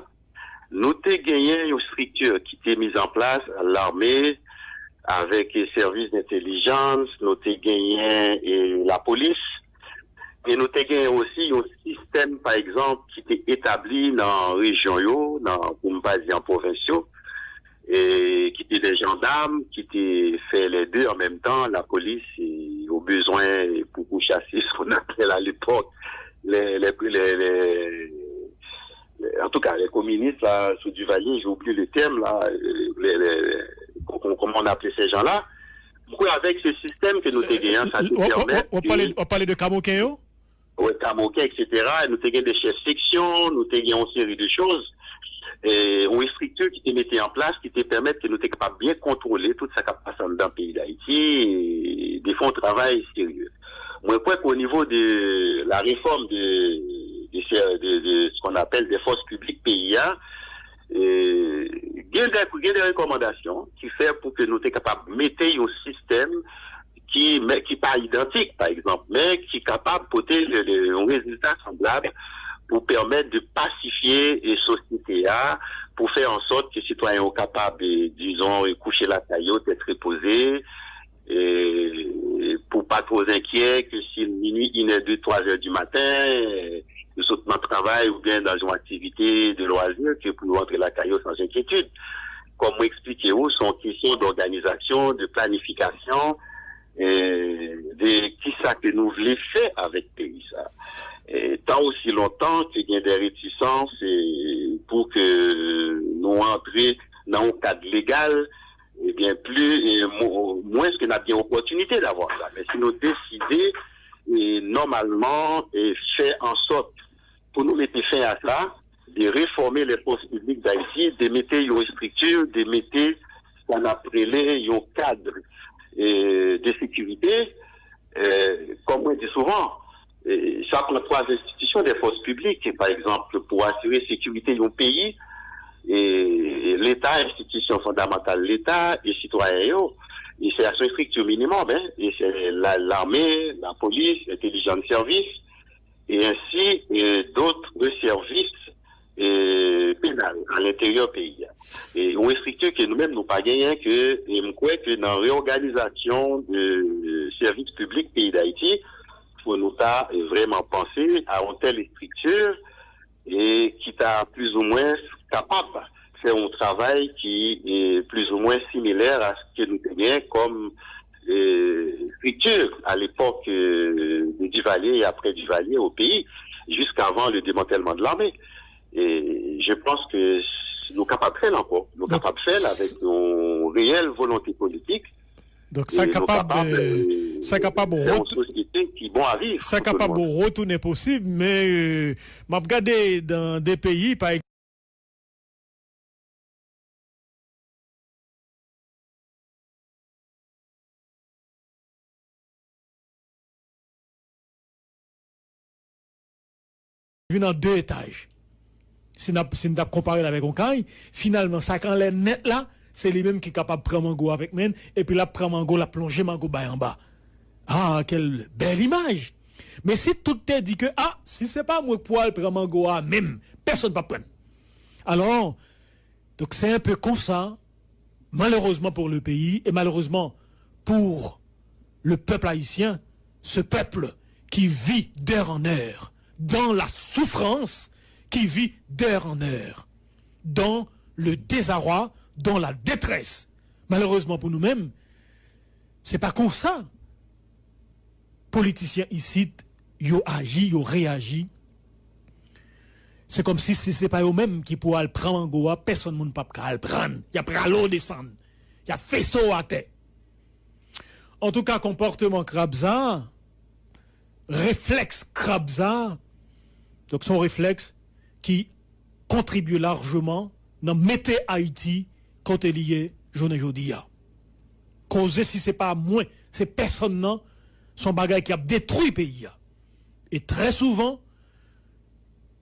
nou te genyen yon estrikti ki te miz an plas, lame, avèk sèvis dentèlijans, nou te genyen lapolis, e nou te genyen osi yon sistèm, pa egzanp, ki te etabli nan rejyon yo, nan, pou m pa di an pwovens yo, e ki te de jandam, ki te fè lè de an menm tan, lapolis, e, o bezwen pou, pou chase, ce qu'on appelle à l'époque, les, les, les, les, antouka, les communistes, là, sous Duvalier, j'ai oublié le terme, là, euh, les, les, comment, comment on appelait ces gens-là. Mwen kwè avèk se sistèm ke nou te genyen, sa te pèmèt. W ap pale de Kamoken yo? Wi, Kamoken, etsetera. Nou te gen de chèf seksyon, nou te gen yon seri de choz. E, yon estrikti ki te mete an plas, ki te pèmèt ke nou te kapab byen kontwole tout sa k ap pase anndan peyi Dayiti, e de fè yon travay serye. Mwen kwè ke o nivo de la réforme de, de, de, de ce qu'on appelle des forces publiques peyi a, e, gen de, gen de rekòmandasyon ki fè pou ke nou te kapab mete yon sistèm ki, men, ki pa idantik, pa egzanp, men ki kapab pote yon rezilta sanblab pou pèmèt de pasifye sosyete a, pou fè an sòt ke sitwayen yo kapab, dizon, kouche lakay yo, tèt repoze, e pou pa twò enkyè ke si minui, inè, de, twazè di maten, yo sot nan travay oubyen nan yon aktivite de lwazi, ke pou yo antre lakay yo san enkyetid. Kòm mwen eksplike w, se yon kesyon dòganizasyon, de planifikasyon, e de kisa ke nou vle fè avèk peyi sa. E tan osi lontan ke gen de retisans e pou ke nou antre nan yon kad legal, ebyen, pli, e, mo- mwens ke n ap gen opòtinite davwa sa. Men si nou deside, e, nòmalman, e, fè an sòt pou nou mete fen a sa, de refòme les forces publiques d'Haïti, de mete yon estrikti, de mete sa n ap rele yon kad, e, de sekirite, e, kòm mwen di souvan, e, sa pran twa enstitisyon de fòs piblik, pa egzanp, pou asire sekirite yon peyi, e, Leta, enstitisyon fondamantal Leta, e sitwayen yo. E se yon estrikti minimòm, en, e se la, lame, lapolis, entèlijans sèvis, e ensi e dòt sèvis e, penal a lenteryè peyi a. E yon estrikti ke nou menm nou pa genyen, ke e m kwè ke nan reyòganizasyon de sèvis piblik peyi Dayiti, fò nou ta e, vrèman panse a yon tèl estrikti e ki ta plizoumwen kapab fè yon travay ki e, plizoumwen similè a sa ke nou te genyen kòm e, estrikti a lepòk e, de Duvalier e apre Duvalier o peyi, jiskavan le demantèlman de lame. E je panse ke nou kapab fè l ankò. Nou kapab fè l avèk yon reyèl volonte politik. Donk sa kapab, sa kapab yon sosyete ki Bon avi. Sa kapab retounen posib, men euh, m ap gade dan de peyi, pa vin an de etaj. Si n ap si n t ap konpare l avèk yon kay, finalman, sa k anlè nèt la, se li menm ki kapab pran mango avèk men, epi l ap pran mango, l ap plonje mango bay anba. Ah, quelle belle image! Men si tout te di ke, ah, si se pa mwen k pou al pran mango a menm, pèsonn p ap pran l. Alò, donk, se un peu konsa, malheureusement pour le pays et malheureusement pour le peuple haïtien, ce peuple qui vit d'heure en heure dans la souffrance, qui vit d'heure en heure dans le désarroi, dans la détresse. Malheureusement pour nous-mêmes, se pa konsa politisyen isit yo aji, yo reyaji. Se kòmsi si se pa yo menm ki pou al pran mango a, pèsonn moun p ap ka al pran. Y ap rale w desann. Y ap fese w atè. Antouka, konpòteman krab sa, reflèks krab sa, donk, se yon reflèks ki kontribye lajman nan mete Ayiti kote li ye jounen jodi a. Koze si se pa mwen, se pèsonn nan, se yon bagay ki ap detwi peyi a. E trè souvan,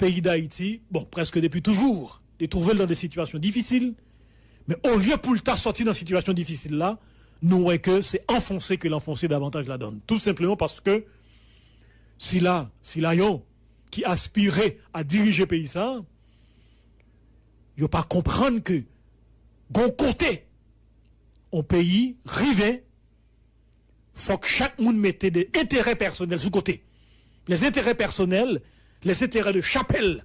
peyi Dayiti, bon, prèske depi toujou, li twouve l nan de sitiyasyon difisil, men olye pou l ta sòti nan sitiyasyon difisil la, nou wè ke se anfonse ke l anfonse davantaj ladan l. Tou senpleman paske sila, sila yo ki aspire a dirije peyi sa, yo pa konprann ke gon kote yon peyi rive, fòk chak moun mete de enterè pèsonèl sou kote. Les intérêts personnels, les intérêts de chapelle,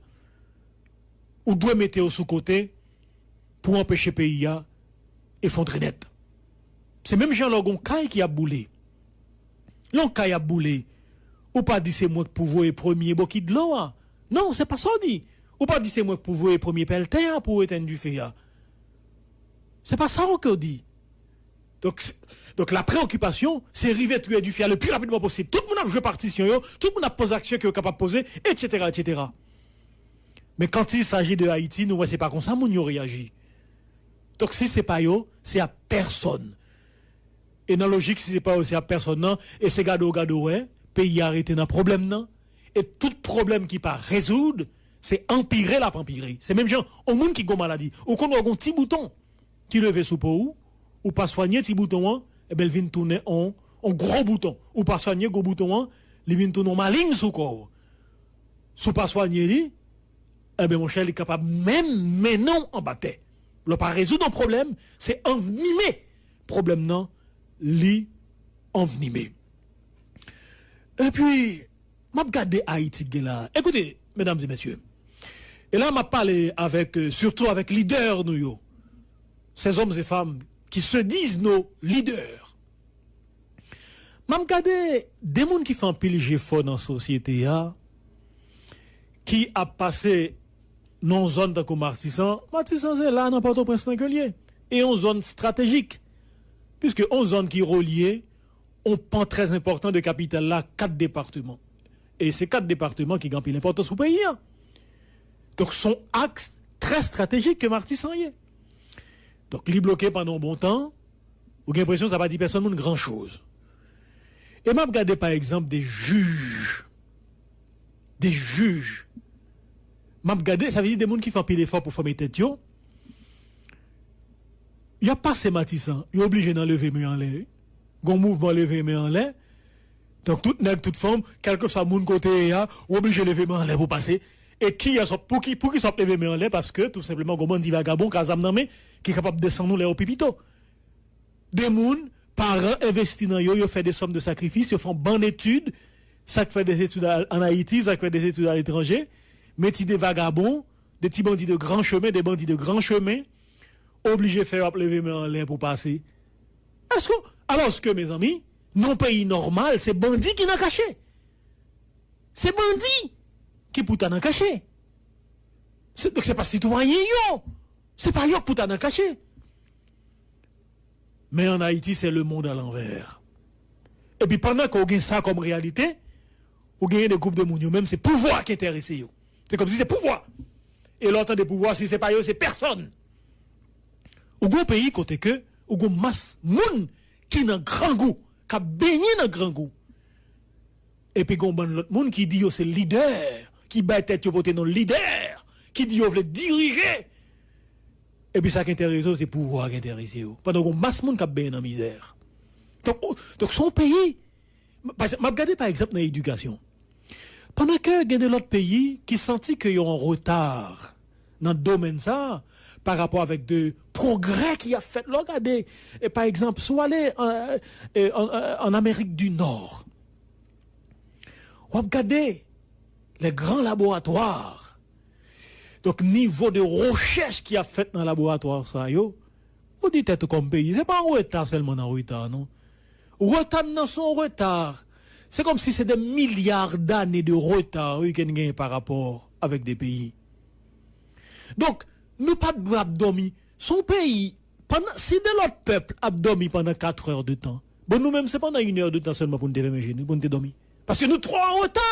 ou dwe mete yo sou kote pou anpeche peyi a efondre nèt. Se menm jan lè w gen yon kay ki ap boule. Lè yon kay ap boule, ou pa di se mwen k pou voye premye bokit dlo a. Non, se pa sa w di. Ou pa di se mwen k pou voye premye pèl tè a pou w etenn dife a. Se pa sa w ke w di. Donk, donk la preokipasyon, se rive touye dife a le pi rapidman posib. Tout moun ap jwe patisyon yo, tout moun ap poze aksyon ke yo kapab poze, etsetera, etsetera. Men quand il s'agit de Haïti, nou wè se pa konsa moun yo reyaji. Donk, si se pa yo, se a pèsonn. E nan lojik, si se pa yo, se a pèsonn nan, e se gade w gade w wè, peyi a rete nan pwoblèm nan. E tout pwoblèm ki pa rezoud, se anpire l ap anpire. Se menm jan, yon moun ki gon maladi, ou konn wè gon ti bouton ki leve sou po ou, ou pa swanye ti bouton an, ebyen, l vin tounen on, on gwo bouton. Ou pa swanye gwo bouton an, li vin tounen on maling sou kò w. Si w pa swanye li, ebyen, monchè, li kapab menm mennen w anba tè. Lè w pa rezoud yon pwoblèm, se anvnime pwoblèm nan, li anvnime. Epi, m ap gade Ayiti k gen la. Ekoute, medam e mesye, e la m ap pale avèk, euh, surtout avèk lidè nou yo, ces hommes et femmes qui se disent nos leaders. M ap gade de moun ki fè anpil jefò nan sosyete a, ki ap pase nan yon zòn tankou Matisan. Matisan se la nan Pòtoprens nan ke l ye. E yon zòn estratejik. Piske yon zòn ki relye yon pan trè enpòtan de kapital la, kat depatman. E se kat depatman ki gen anpil enpòtans pou peyi a. Donk, se yon aks trè estratejik ke Matisan ye. Donk, li bloke pandan yon bon tan, ou gen enpresyon sa pa di pèsonn moun gran choz. E m ap gade, pa egzanp, de jij. De jij. M ap gade, sa vle di de moun ki fè anpil efò pou fòme tèt yo. Y ap pase Matisan, yo oblije nan leve men anlè, wi. Gon mouvman leve men anlè. Donk, tout nèg, tout fanm, kèlkeswa moun kote ye a, ou oblije leve men anlè pou pase. E kiyès w ap, pou ki, pou kisa w ap leve men anlè? Paske, tou senpleman, gon bandi vagabon k a zam nan men, ki kapab desann ou lè yo pi pito. De moun, paran envesti nan yo, yo fè de sòm de sakrifis, yo fè yon bann etid, sa k fè de etid a- ann Ayiti, sa k fè de etid aletranje, men ti de vagabon, de ti bandi de gran chemen, de bandi de gran chemen, oblije fè yo ap leve men anlè pou pase. Èske, alòske, mezanmi, nan yon peyi nòmal, se bandi ki nan kache. Se bandi ki pou ta nan kache. Se, donk, se pa sitwayen yo. Se pa yo k pou ta nan kache. Men ann Ayiti, se le monde à l'envers. Epi pandan ke w gen sa kòm reyalite, Ou genyen de gwoup de moun, yo menm se pouvwa ki enterese yo. Se kòmsi se pouvwa. E lè w tande pouvwa, si se pa yo, se pèsonn. Ou gon peyi kote ke ou gon mas moun ki nan grangou, k ap benyen nan grangou. Epi gon bann lòt moun ki di yo se lidè, ki bay tèt yo pote non lidè, ki di yo vle dirije. Epi sa ki enterese yo, se pouvwa ki enterese yo. Pandan gon mas moun k ap benyen nan mizè. Donk, ou- donk se yon peyi. Paske m ap gade pa egzanp nan edikasyon. Pandan ke gen de lòt peyi ki santi ke yo an reta nan domèn sa, pa rapò avèk de pwogrè ki ap fèt. Lè w gade, e, pa egzanp, si w ale an, e, an, an Amerik di Nò, w ap gade les grands laboratoires. Donk, nivo de rechèch ki ap fèt nan laboratwa sa yo, ou di tèt ou kòm peyi, se pa yon reta sèlman nan reta, non. Reta n nan se yon reta. Se kòmsi se de milya dane de reta, wi, ke n genyen pa rapò avèk de peyi. Donk, nou pa t dwe ap dòmi. Se yon peyi, pandan, si de lòt pèp ap dòmi pandan katrè de tan, bon, nou menm, se pandan inè de tan sèlman pou n te fèmen je nou, pou n te dòmi. Paske nou twò an reta.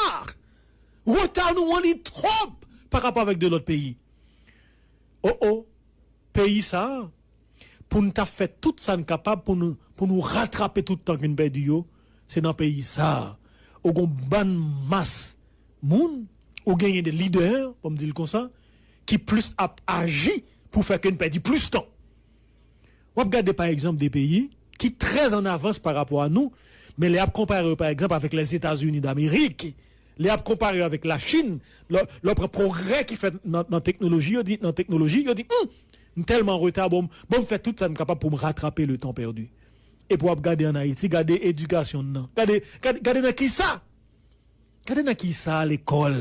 Reta nou an li twòp pa rapò avèk de lòt peyi. O, o, peyi sa a, pou n ta fè tout sa n kapab pou nou, pou nou ratrape tout tan ke n pèdi yo, se nan peyi sa a. Ou gon bann mas moun, ou genyen de lidè, pou m di l konsa, ki plis ap aji pou fè ke n pèdi plis tan. W ap gade, pa egzanp, de peyi ki trè an avans pa rapò a nou, men lè y ap konpare yo, pa egzanp, avèk Lèzetazini Damerik, lè y ap konpare yo avèk Lachin, lè, lè w pran pwogrè ki fèt nan, nan teknoloji, yo di, nan teknoloji, yo di, hmm, m tèlman an reta, bon, m- bon, m fè tout sa m kapab pou m ratrape le tan pèdi. Epi w ap gade ann Ayiti, gade edikasyon n nan. Gade, gade, gade nan kisa? Gade nan kisa lekòl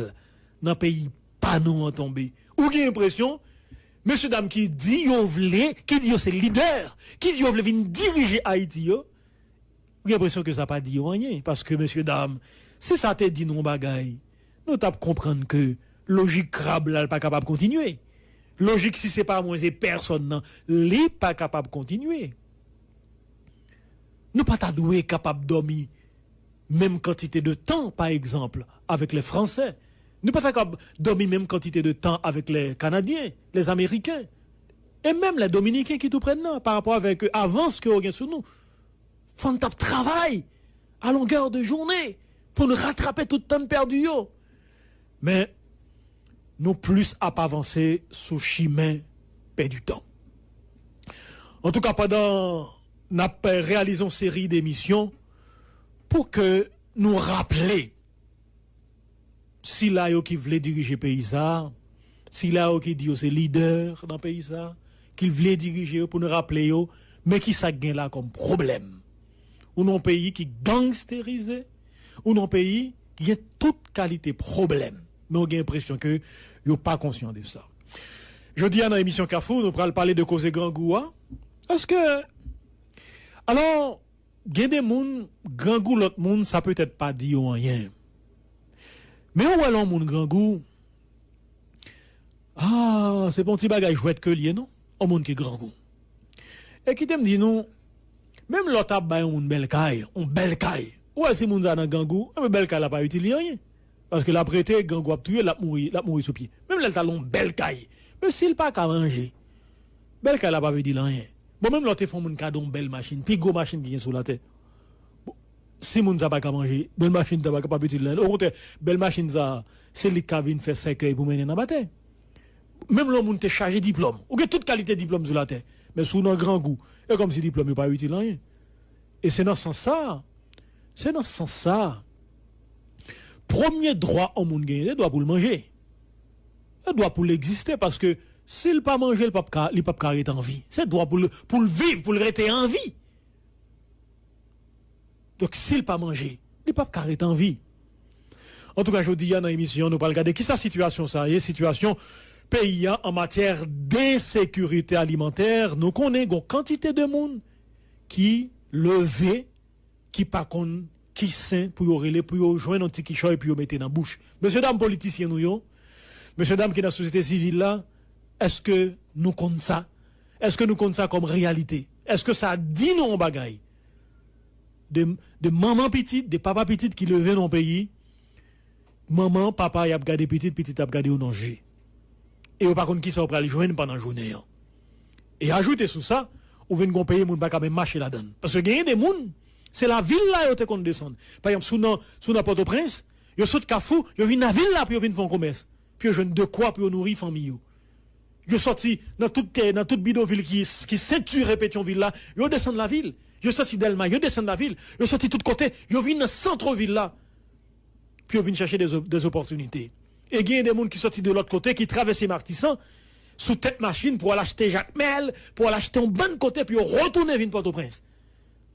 nan peyi pa nou an tonbe. Ou gen enpresyon, mesye dam ki di yo vle, ki di yo se lidè, ki di yo vle vin dirije Ayiti yo, ou gen enpresyon ke sa pa di yo anyen. Paske, mesye dam, si sa te di nou yon bagay, nou t ap konprann ke lojik krab la, li pa kapab kontinye. Lojik si se pa mwen, se pèsonn nan, li pa kapab kontinye. Nou pa ta dwe kapab dòmi menm kantite de tan, pa egzanp, avèk lè Fransè. Nou pa ta kapab dòmi menm kantite de tan avèk lè Kanadyen, lè Ameriken. E menm lè Dominiken ki tou prè n nan, pa rapò avèk avans ke yo gen sou nou. Fò n t ap travay a longè de jounen pou n ratrape tout tan n pèdi yo. Men, nou plis ap avanse sou chimen pèdi tan. Antouka, pandan n ap reyalize yon seri de emisyon pou ke nou raple sila yo ki vle dirije peyi sa a, sila yo ki di yo se lidè nan peyi sa a, ki vle dirije yo, pou n raple yo, men kisa k gen la kòm pwoblèm. Ou nan yon peyi ki gangsterize, ou nan yon peyi ki gen tout kalite pwoblèm. Men w gen enpresyon ke yo pa konsyan de sa. Jodi a nan emisyon Kafou, nou pral pale de koze grangou a. Paske, alò, gen de moun, grangou lòt moun, sa petèt pa di yo anyen. Men ou wè lè yon moun grangou, ah, se pa yon ti bagay jwèt ke l ye, non. Yon moun ki grangou. E kite m di nou, menm lè w ta bay yon moun bèl kay, yon bèl kay, ou wè si moun sa nan grangou, enben bèl kay la pa itil li anyen. Paske l ap rete, grangou ap touye l, l ap mouri, l ap mouri sou pye. Menm lè l ta nan yon bèl kay, menm si l pa ka manje, bèl kay la pa vle di l anyen. Bon, menm lè w te fè yon moun kado yon bèl machin, pi gwo machin ki gen sou latè. Bon, si moun sa pa ka manje, bèl machin sa pa kapab itil li anyen. Okontrè, bèl machin sa, se li k ka vin fè sèkèy pou mennen nan batèy. Menm lè yon moun te chaje diplòm, ou gen tout kalite diplòm sou latè, men si w nan grangou, e kòmsi diplòm yo pa itil anyen. E se nan sans sa, se nan sans sa, premye dwa yon moun genyen, se dwa pou l manje. Se dwa pou l egziste, paske si l pa manje, li p ap ka, li p ap ka ret an vi. Se dwa pou l, pou l viv, pou l rete an vi. Donk, si l pa manje, li p ap ka ret an vi. Antouka, jodi a nan emisyon, nou pral gade kisa sitiyasyon sa ye, sitiyasyon peyi a an matyè de sekirite alimantè. Nou konnen gon kantite de moun ki leve, ki pa konn ki sen pou yo rele, pou yo jwenn yon ti kichòy pou yo mete nan bouch. Mesye dam politisyen nou yo, mesye dam ki nan sosyete sivil la, èske nou konn sa? Èske nou konn sa kòm reyalite? Èske sa di nou yon bagay de, de manman pitit, de papa pitit ki leve nan yon peyi, manman, papa, y ap gade pitit, pitit ap gade yo nan je. E yo pa konn kisa yo pral jwenn pandan jounen an. E ajoute sou sa, ou vin gon peyi moun pa ka menm mache ladan l. Paske genyen de moun, se lavil la yo te konn desann. Pa egzanp, si w nan, si w nan Pòtoprens, yo sot Kafou, yo vin lavil la pou yo vin fè yon komès. Pou yo jwenn dekwa pou yo nouri fanmi yo. Yo sòti nan tout, nan tout bidonvil ki, ki sentire Petyonvil la, yo desann lavil. Yo sòti Dèlma, yo desann lavil. Yo sòti tout kote, yo vin nan sant vil la. Pou yo vin chèche de, de opòtinite. E genyen de moun ki sòti de lòt kote, ki travèse Matisan, sou tèt machin pou al achte Jakmèl, pou al achte yon bann kote, pou yo retounen vin Pòtoprens.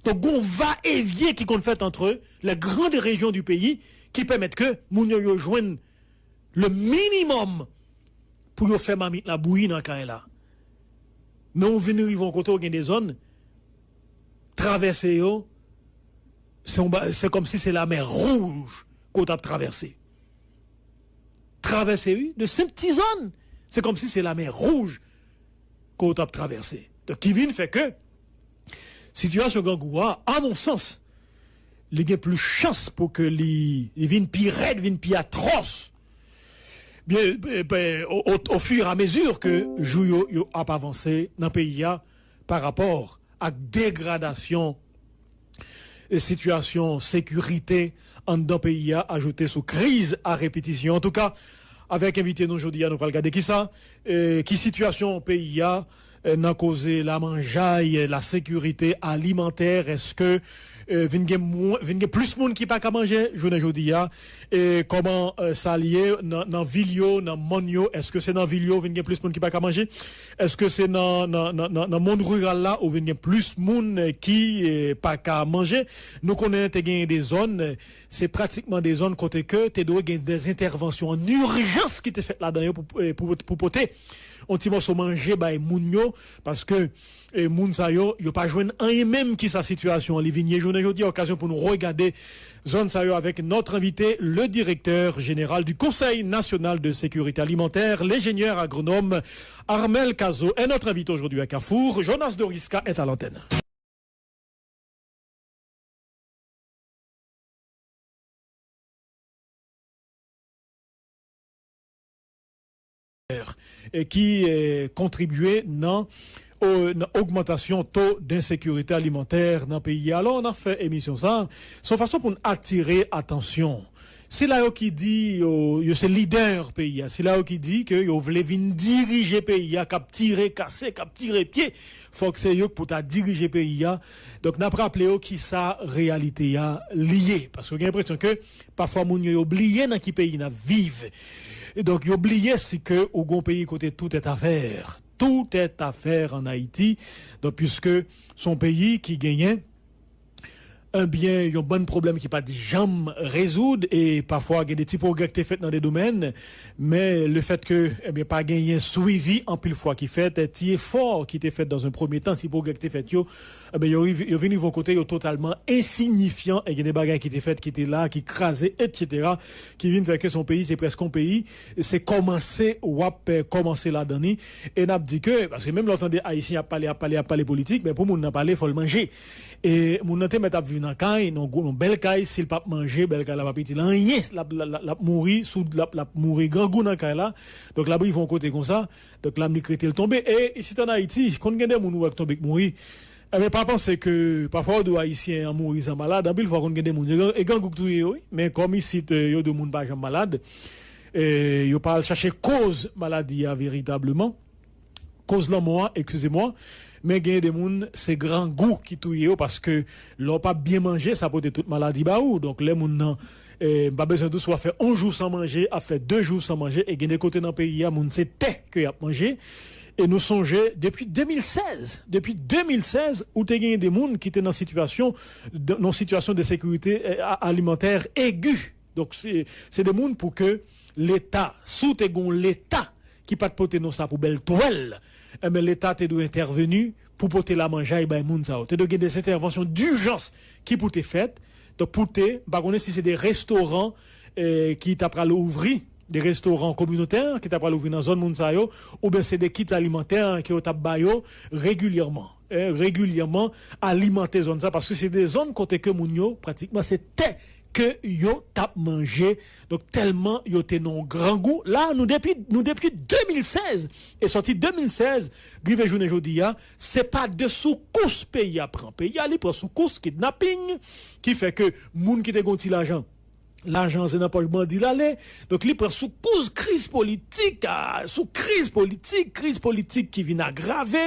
Donk, gon va e vyen ki konn fèt antre les grandes régions du pays, ki pèmèt ke moun yo, yo jwenn le minimòm pou yo fè mamit la bouyi nan kay la. Men ou vin rive yon kote ou gen de zòn, travèse yo, se yon ba- se kòmsi se lamè wouj ke w t ap travèse. Travèse, wi, de senp ti zòn, se kòmsi se lamè wouj ke w t ap travèse. Donk, ki vin fè ke sitiyasyon grangou a, a mon sans, li gen plis chans pou ke li, li vin pi rèd, vin pi atwòs. Byen, e, e, o, o, o fur e a mezi ke jou yo, yo ap avanse nan peyi a pa rapò ak degradasyon e sitiyasyon sekirite anndan peyi a, ajoute sou kriz a repitisyon. Antouka, avèk envite nou jodi a, nou pral gade kisa, e, ki sitiyasyon peyi a, e, nan koze lamanjay, la sécurité alimentaire, èske, e, vin gen mwen, vin gen plis moun ki pa ka manje jounen jodi a? E kòman, e, sa l ye nan, nan vil yo, nan mòn yo? Èske se nan vil yo vin gen plis moun ki pa ka manje? Èske se nan, nan, nan, nan, nan mond riral la ou vin gen plis moun, e, ki, e, pa ka manje? Nou konnen te genyen de zòn, e, se pratikman de zòn kote ke te dwe gen de entèvansyon an ijans ki te fèt ladan yo pou, e, pou, pou pote yon ti mòso manje bay moun yo, paske, e, moun sa yo, yo pa jwenn anyen menm. Kisa sitiyasyon an li vin ye jounen jodi a? Okazyon pou nou regade zòn sa yo avec notre invité, le directeur général du Conseil national de sécurité alimentaire, l'ingénieur agronome Armel Cazot est notre invité aujourd'hui à Carrefour. Jonas Doriska est à l'antenne. E ki, e, kontribye nan, o, nan ogmantasyon to densekirite alimantè nan peyi a. Alò, n ap fè emisyon sa a, se yon fason pou n atire atansyon. Sila yo ki di yo, yo se lidè peyi a, sila yo ki di ke yo vle vin dirije peyi a, k ap tire kase, k ap tire pye, fòk se yo k pou ta dirije peyi a. Donk, n ap raple yo kisa reyalite a li ye. Paske gen enpresyon ke pafwa moun yo, yo bliye nan ki peyi n ap viv. E donk, yo bliye si ke ou gon peyi kote tout est affaire. Tout est affaire en Haïti. Donk, puisque se yon peyi ki genyen, ebyen, yon bann pwoblèm ki pa t janm rezoud, e pafwa gen de ti pwogrè ki te fèt nan de domèn, men le fait que, ebyen, pa genyen swivi anpil fwa ki fèt, ti efò ki te fèt dans un premier temps, ti pwogrè ki te fèt yo, ebyen, yo rive, yo vin rive yon kote, yo totalman ensinyifyan, e gen de bagay ki te fèt, ki te la, ki kraze, et cetera, ki vin fè ke se yon peyi, se prèske yon peyi, se kòmanse, w ap, eh, kòmanse ladan li. E n ap di ke, paske menm lè w tande Ayisyen ap pale, ap pale, ap pale politik, men pou moun nan pale, fò l manje. E moun nan te mèt ap viv nan kay, nan gwo, nan bèl kay, si l p ap manje, bèl kay la p ap itil anyen, l ap, l ap, l ap mouri, sou, l ap, l ap mouri grangou nan kay la. Donk, l ap rive yon kote konsa, donk, lam li k rete l tonbe. E isit ann Ayiti, konn gen de moun ou wè k tonbe k mouri. Ebyen, pa panse ke pafwa yo di w Ayisyen an mouri san malad, anpil fwa konn gen de moun, e grangou k touye yo, wi. Men kòm isit, eh, yo di w moun pa janm malad, eh, yo pa al chache koz maladi a veritableman, koz lanmò a, eskize mwa, men genyen de moun, se grangou ki touye yo, paske lè w p ap byen manje, sa pote tout maladi ba ou. Donk, lè moun nan, eh, m pa bezwen di w si w ap fè yon jou san manje, ap fè de jou san manje, e gen de kote nan peyi a, moun se tè ke y ap manje. E nou sonje, depi de mil sèz, depi de mil sèz, ou te genyen de moun ki te nan sitiyasyon, nan sitiyasyon de sekirite, eh, a- alimantè egi. Donk, se, se de moun pou ke Leta, si w te gen yon Leta ki pa t pote non sa pou bèl twèl, enben, Leta te dwe entèveni pou pote lamanjay bay moun sa yo. Te dwe gen de entèvansyon dijans ki pou te fèt. Donk, pou te, m pa konnen si se de restoran, eh, ki ta pral ouvri, de restoran kominotè ki ta pral ouvri nan zòn moun sa yo, oubyen se de kit alimantè ke yo t ap ba yo regilyèman, eh, regilyèman alimante zòn sa, paske se de zòn kote ke moun yo, pratikman, se tè ke yo t ap manje. Donk, tèlman yo te nan yon grangou. La, nou depi, nou depi de mil sèz, e sòti de mil sèz, rive jounen jodi a, se pa de soukous peyi a pran. Peyi a, li pran soukous kidnaping, ki fè ke moun ki te gon ti lajan, lajan se nan pòch bandi l ale. Donk, li pran soukous kriz politik, a, sou kriz politik, kriz politik ki vin agrave.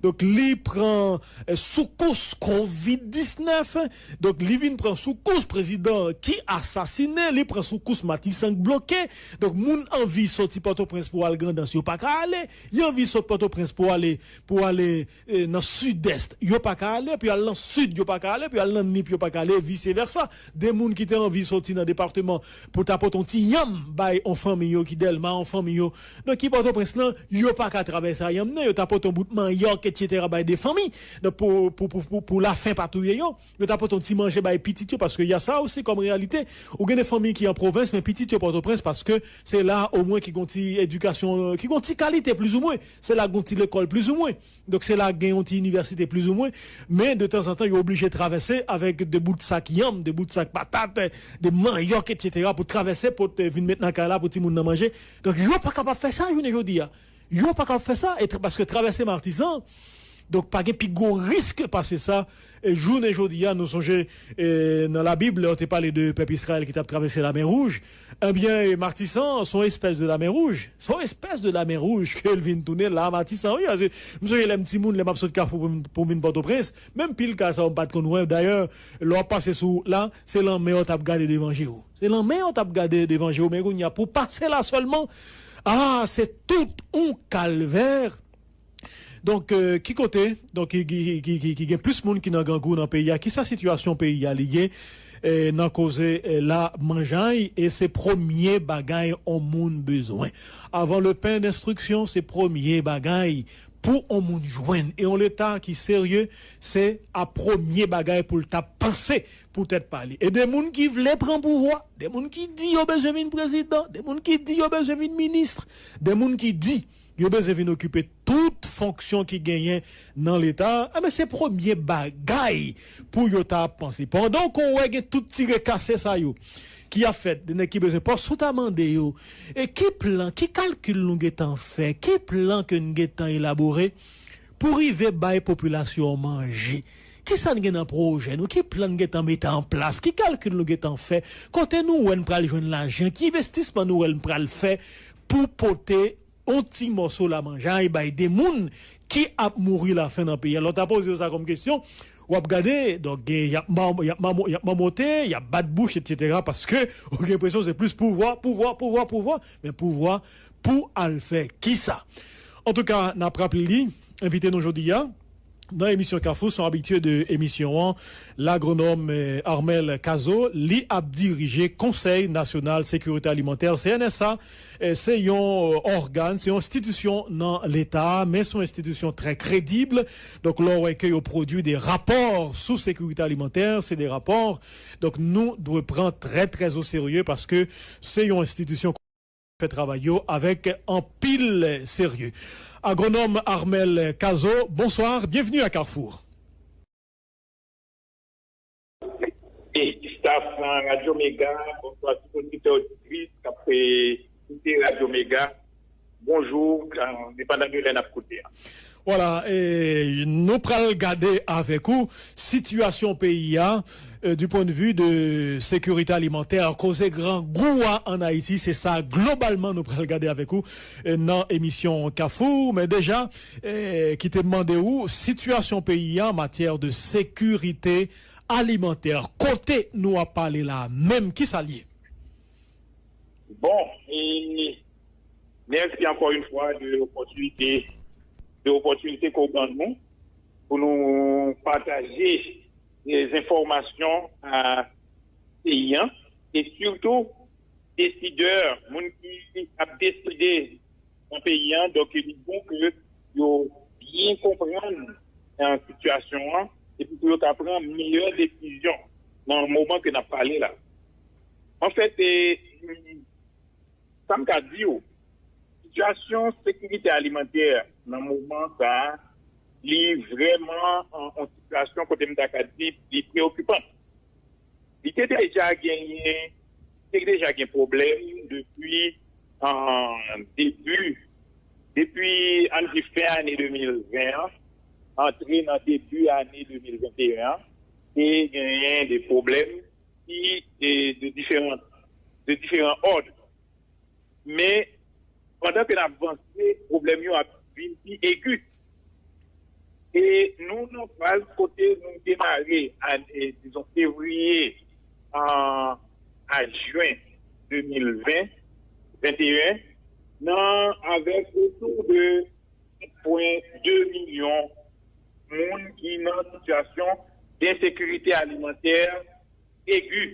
Donk, li pran, eh, soukous kovid diznèf. Donk, li vin pran soukous prezidan ki asasinen, li pran soukous Matisan k bloke. Donk, moun anvi soti Pòtoprens pou al Grandans, yo pa ka ale. Yo anvi sot Pòtoprens pou ale, pou ale, eh, nan Sidès, yo pa ka ale, pou y al nan Sid, yo pa ka ale, pou y al nan Nip, yo pa ka ale, e vise vèsa. De moun ki te anvi soti nan depatman pou ta pote yon ti yanm bay yon fanmi yo ki Dèlma, yon fanmi yo, donk, ki Pòtoprens lan, yo pa ka travèse a yanm nan, yo ta pote yon bout manyòk, etsetera, bay de fanmi. Donk, pou, pou, pou, pou, pou lafen pa touye yo, yo ta pote yon ti manje bay pitit yo, paske y a sa osi kòm reyalite. Ou gen de fanmi ki an pwovens, men pitit yo Pòtoprens, paske se la, omwen, ki gon ti edikasyon, ki gon ti kalite, plizoumwen. Se la gon ti lekòl, plizoumwen. Donk, se la gen yon ti inivèsite, plizoumwen. Men, de tanzantan, yo oblije travèse avèk de bout sak yanm, de bout sak patat, de manyòk, etsetera, pou travèse, pou te vin met nan kay la, pou timoun nan manje. Donk, yo pa kapab fè sa, jounen jodi a. Yo pa kapab fè sa, e tra-, paske travèse Matisan, donk, pa gen pi gwo risk pase sa. E jounen jodi a, nou sonje, e, nan Labib, lè yo te pale de pèp Izrayèl ki t ap travèse Lamè Wouj, ebyen, e, Matisan, se yon espès de Lamè Wouj. Se yon espès de Lamè Wouj ke l vin tounen la, Matisan, wi, paske m sonje lè m timoun, lè m ap sot Kafou pou m, pou m vin Pòtoprens, menm pil kay sa yo m pa t konn wè. Dayè, lè w ap pase sou wout la, se lanmè w t ap gade devan je w. Se lanmè w t ap gade devan je w, men kounye a, pou pase la sèlman, a, se tout yon kalvè. Donk, eh, ki kote, donk, ki, ki, ki, ki, ki gen plis moun ki nan grangou nan peyi a? Kisa sitiyasyon peyi a li ye, eh, nan koze, eh, la manjay, e se premye bagay on moun bezwen. Avant le pain d'instruction, se premye bagay pou on moun jwenn. E on Leta ki serye, se a premye bagay pou l ta panse pou tèt pa li. E de moun ki vle pran pouvwa, de moun ki di yo bezwen vin prezidan, de moun ki di yo bezwen vin minis, de moun ki di yo bezwen vin okipe tout fonksyon ki genyen nan Leta, a, enben, se premye bagay pou yo ta panse. Pandan ke w wè gen tout ti rekase sa yo ki ap fèt, de nèg ki bezwen pòs, ou ta mande yo, e ki plan, ki kalkil nou gentan fè, ki plan ke n gentan elabore pou rive bay popilasyon an manje? Kisa n gen nan pwojè nou? Ki plan n gentan mete an plas? Ki kalkil nou gentan fè? Kote nou wè n pral jwenn lajan? Ki envestisman nou wè n pral fè pou pote yon ti mòso lamanjay bay de moun ki ap mouri lafen nan peyi a? Lè w ta poze yo sa kòm kesyon, w ap gade, donk, gen, y ap ma-, y ap mamo-, y ap mamote, y ap bat bouch, etsetera, paske ou gen enpresyon se plis pouvwa, pouvwa, pouvwa, pouvwa, men pouvwa pou al fè kisa? Antouka, n ap raple li, envite nou jodi a, nan emisyon Kafou, se yon abitye de emisyon an, lagwonòm, eh, Armel Cazeau, li ap dirije Konsèy Nasyonal Sekirite Alimantè, C N S A. Eh, se yon, eh, ògàn, se yon enstitisyon nan Leta, men se yon enstitisyon trè kredib. Donk, lè w wè ke yo pwodui de rapò sou sekirite alimantè, se de rapò, donk, nou dwe pran trè, trè o serye, paske se yon enstitisyon fè travay yo avèk anpil serye. Agwonòm Armel Cazeau, bonsoir, bienvenue à Carrefour. E staff nan Radyo Mega, bonswa tout oditè, oditris k ap, eh, koute Radyo Mega. Bonjou, eh, depandan de lè n ap koute a. Vwala, e nou pral gade avèk ou sitiyasyon peyi a, eh, du point de vue de sekirite alimantè, koze grangou a ann Ayiti, se sa globalman nou pral gade avèk ou, eh, nan emisyon Kafou. Men deja, eh, kite m mande ou, sitiyasyon peyi a an matyè de sekirite alimantè, kote nou ap pale la menm, kisa l ye? Bon, e mèsi ankò yon fwa de opòtinite, de opòtinite ke w ban nou pou nou pataje, eh, enfòmasyon a peyi an, e sitou desidè, moun ki ap deside nan peyi an, donk, li bon ke yo byen konprann, eh, sitiyasyon an, epi pou yo ka pran meyè desizyon nan moman ke n ap pale la. Anfèt, eh, sa m ka di w, sitiyasyon sekirite alimantè nan moman sa a, li vrèman an, an sitiyasyon kote m ta ka di li preokipan. Li te deja deja genyen, te deja gen pwoblèm depi an debi, depi ann di fen ane de mil ven an, antre nan debi ane de mil venteyen an, te genyen de pwoblèm ki e, de diferan de diferan òd. Men, pandan ke n ap vanse, pwoblèm yo ap vin pi egi. E nou nan faz kote nou demare an, e, dizon, fevriye a, a jen de mil ven, venteyen, nan avèk otou de sèt pwen de milyon moun ki nan sitiyasyon densekirite alimantè egi.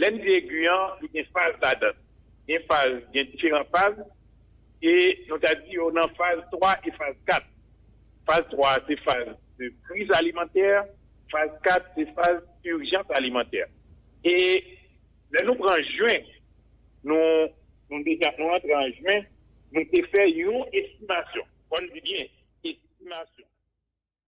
Lè n di egi an, li gen faz ladan. Gen faz, gen diferan faz, e nou ta di yo nan faz twa e faz kat. Faz twa se faz de kriz alimantè, faz kat se faz ijans alimantè. E lè nou pran jen, nou, nou deja, nou antre an jen, nou te fè yon estimasyon. Fò n di byen,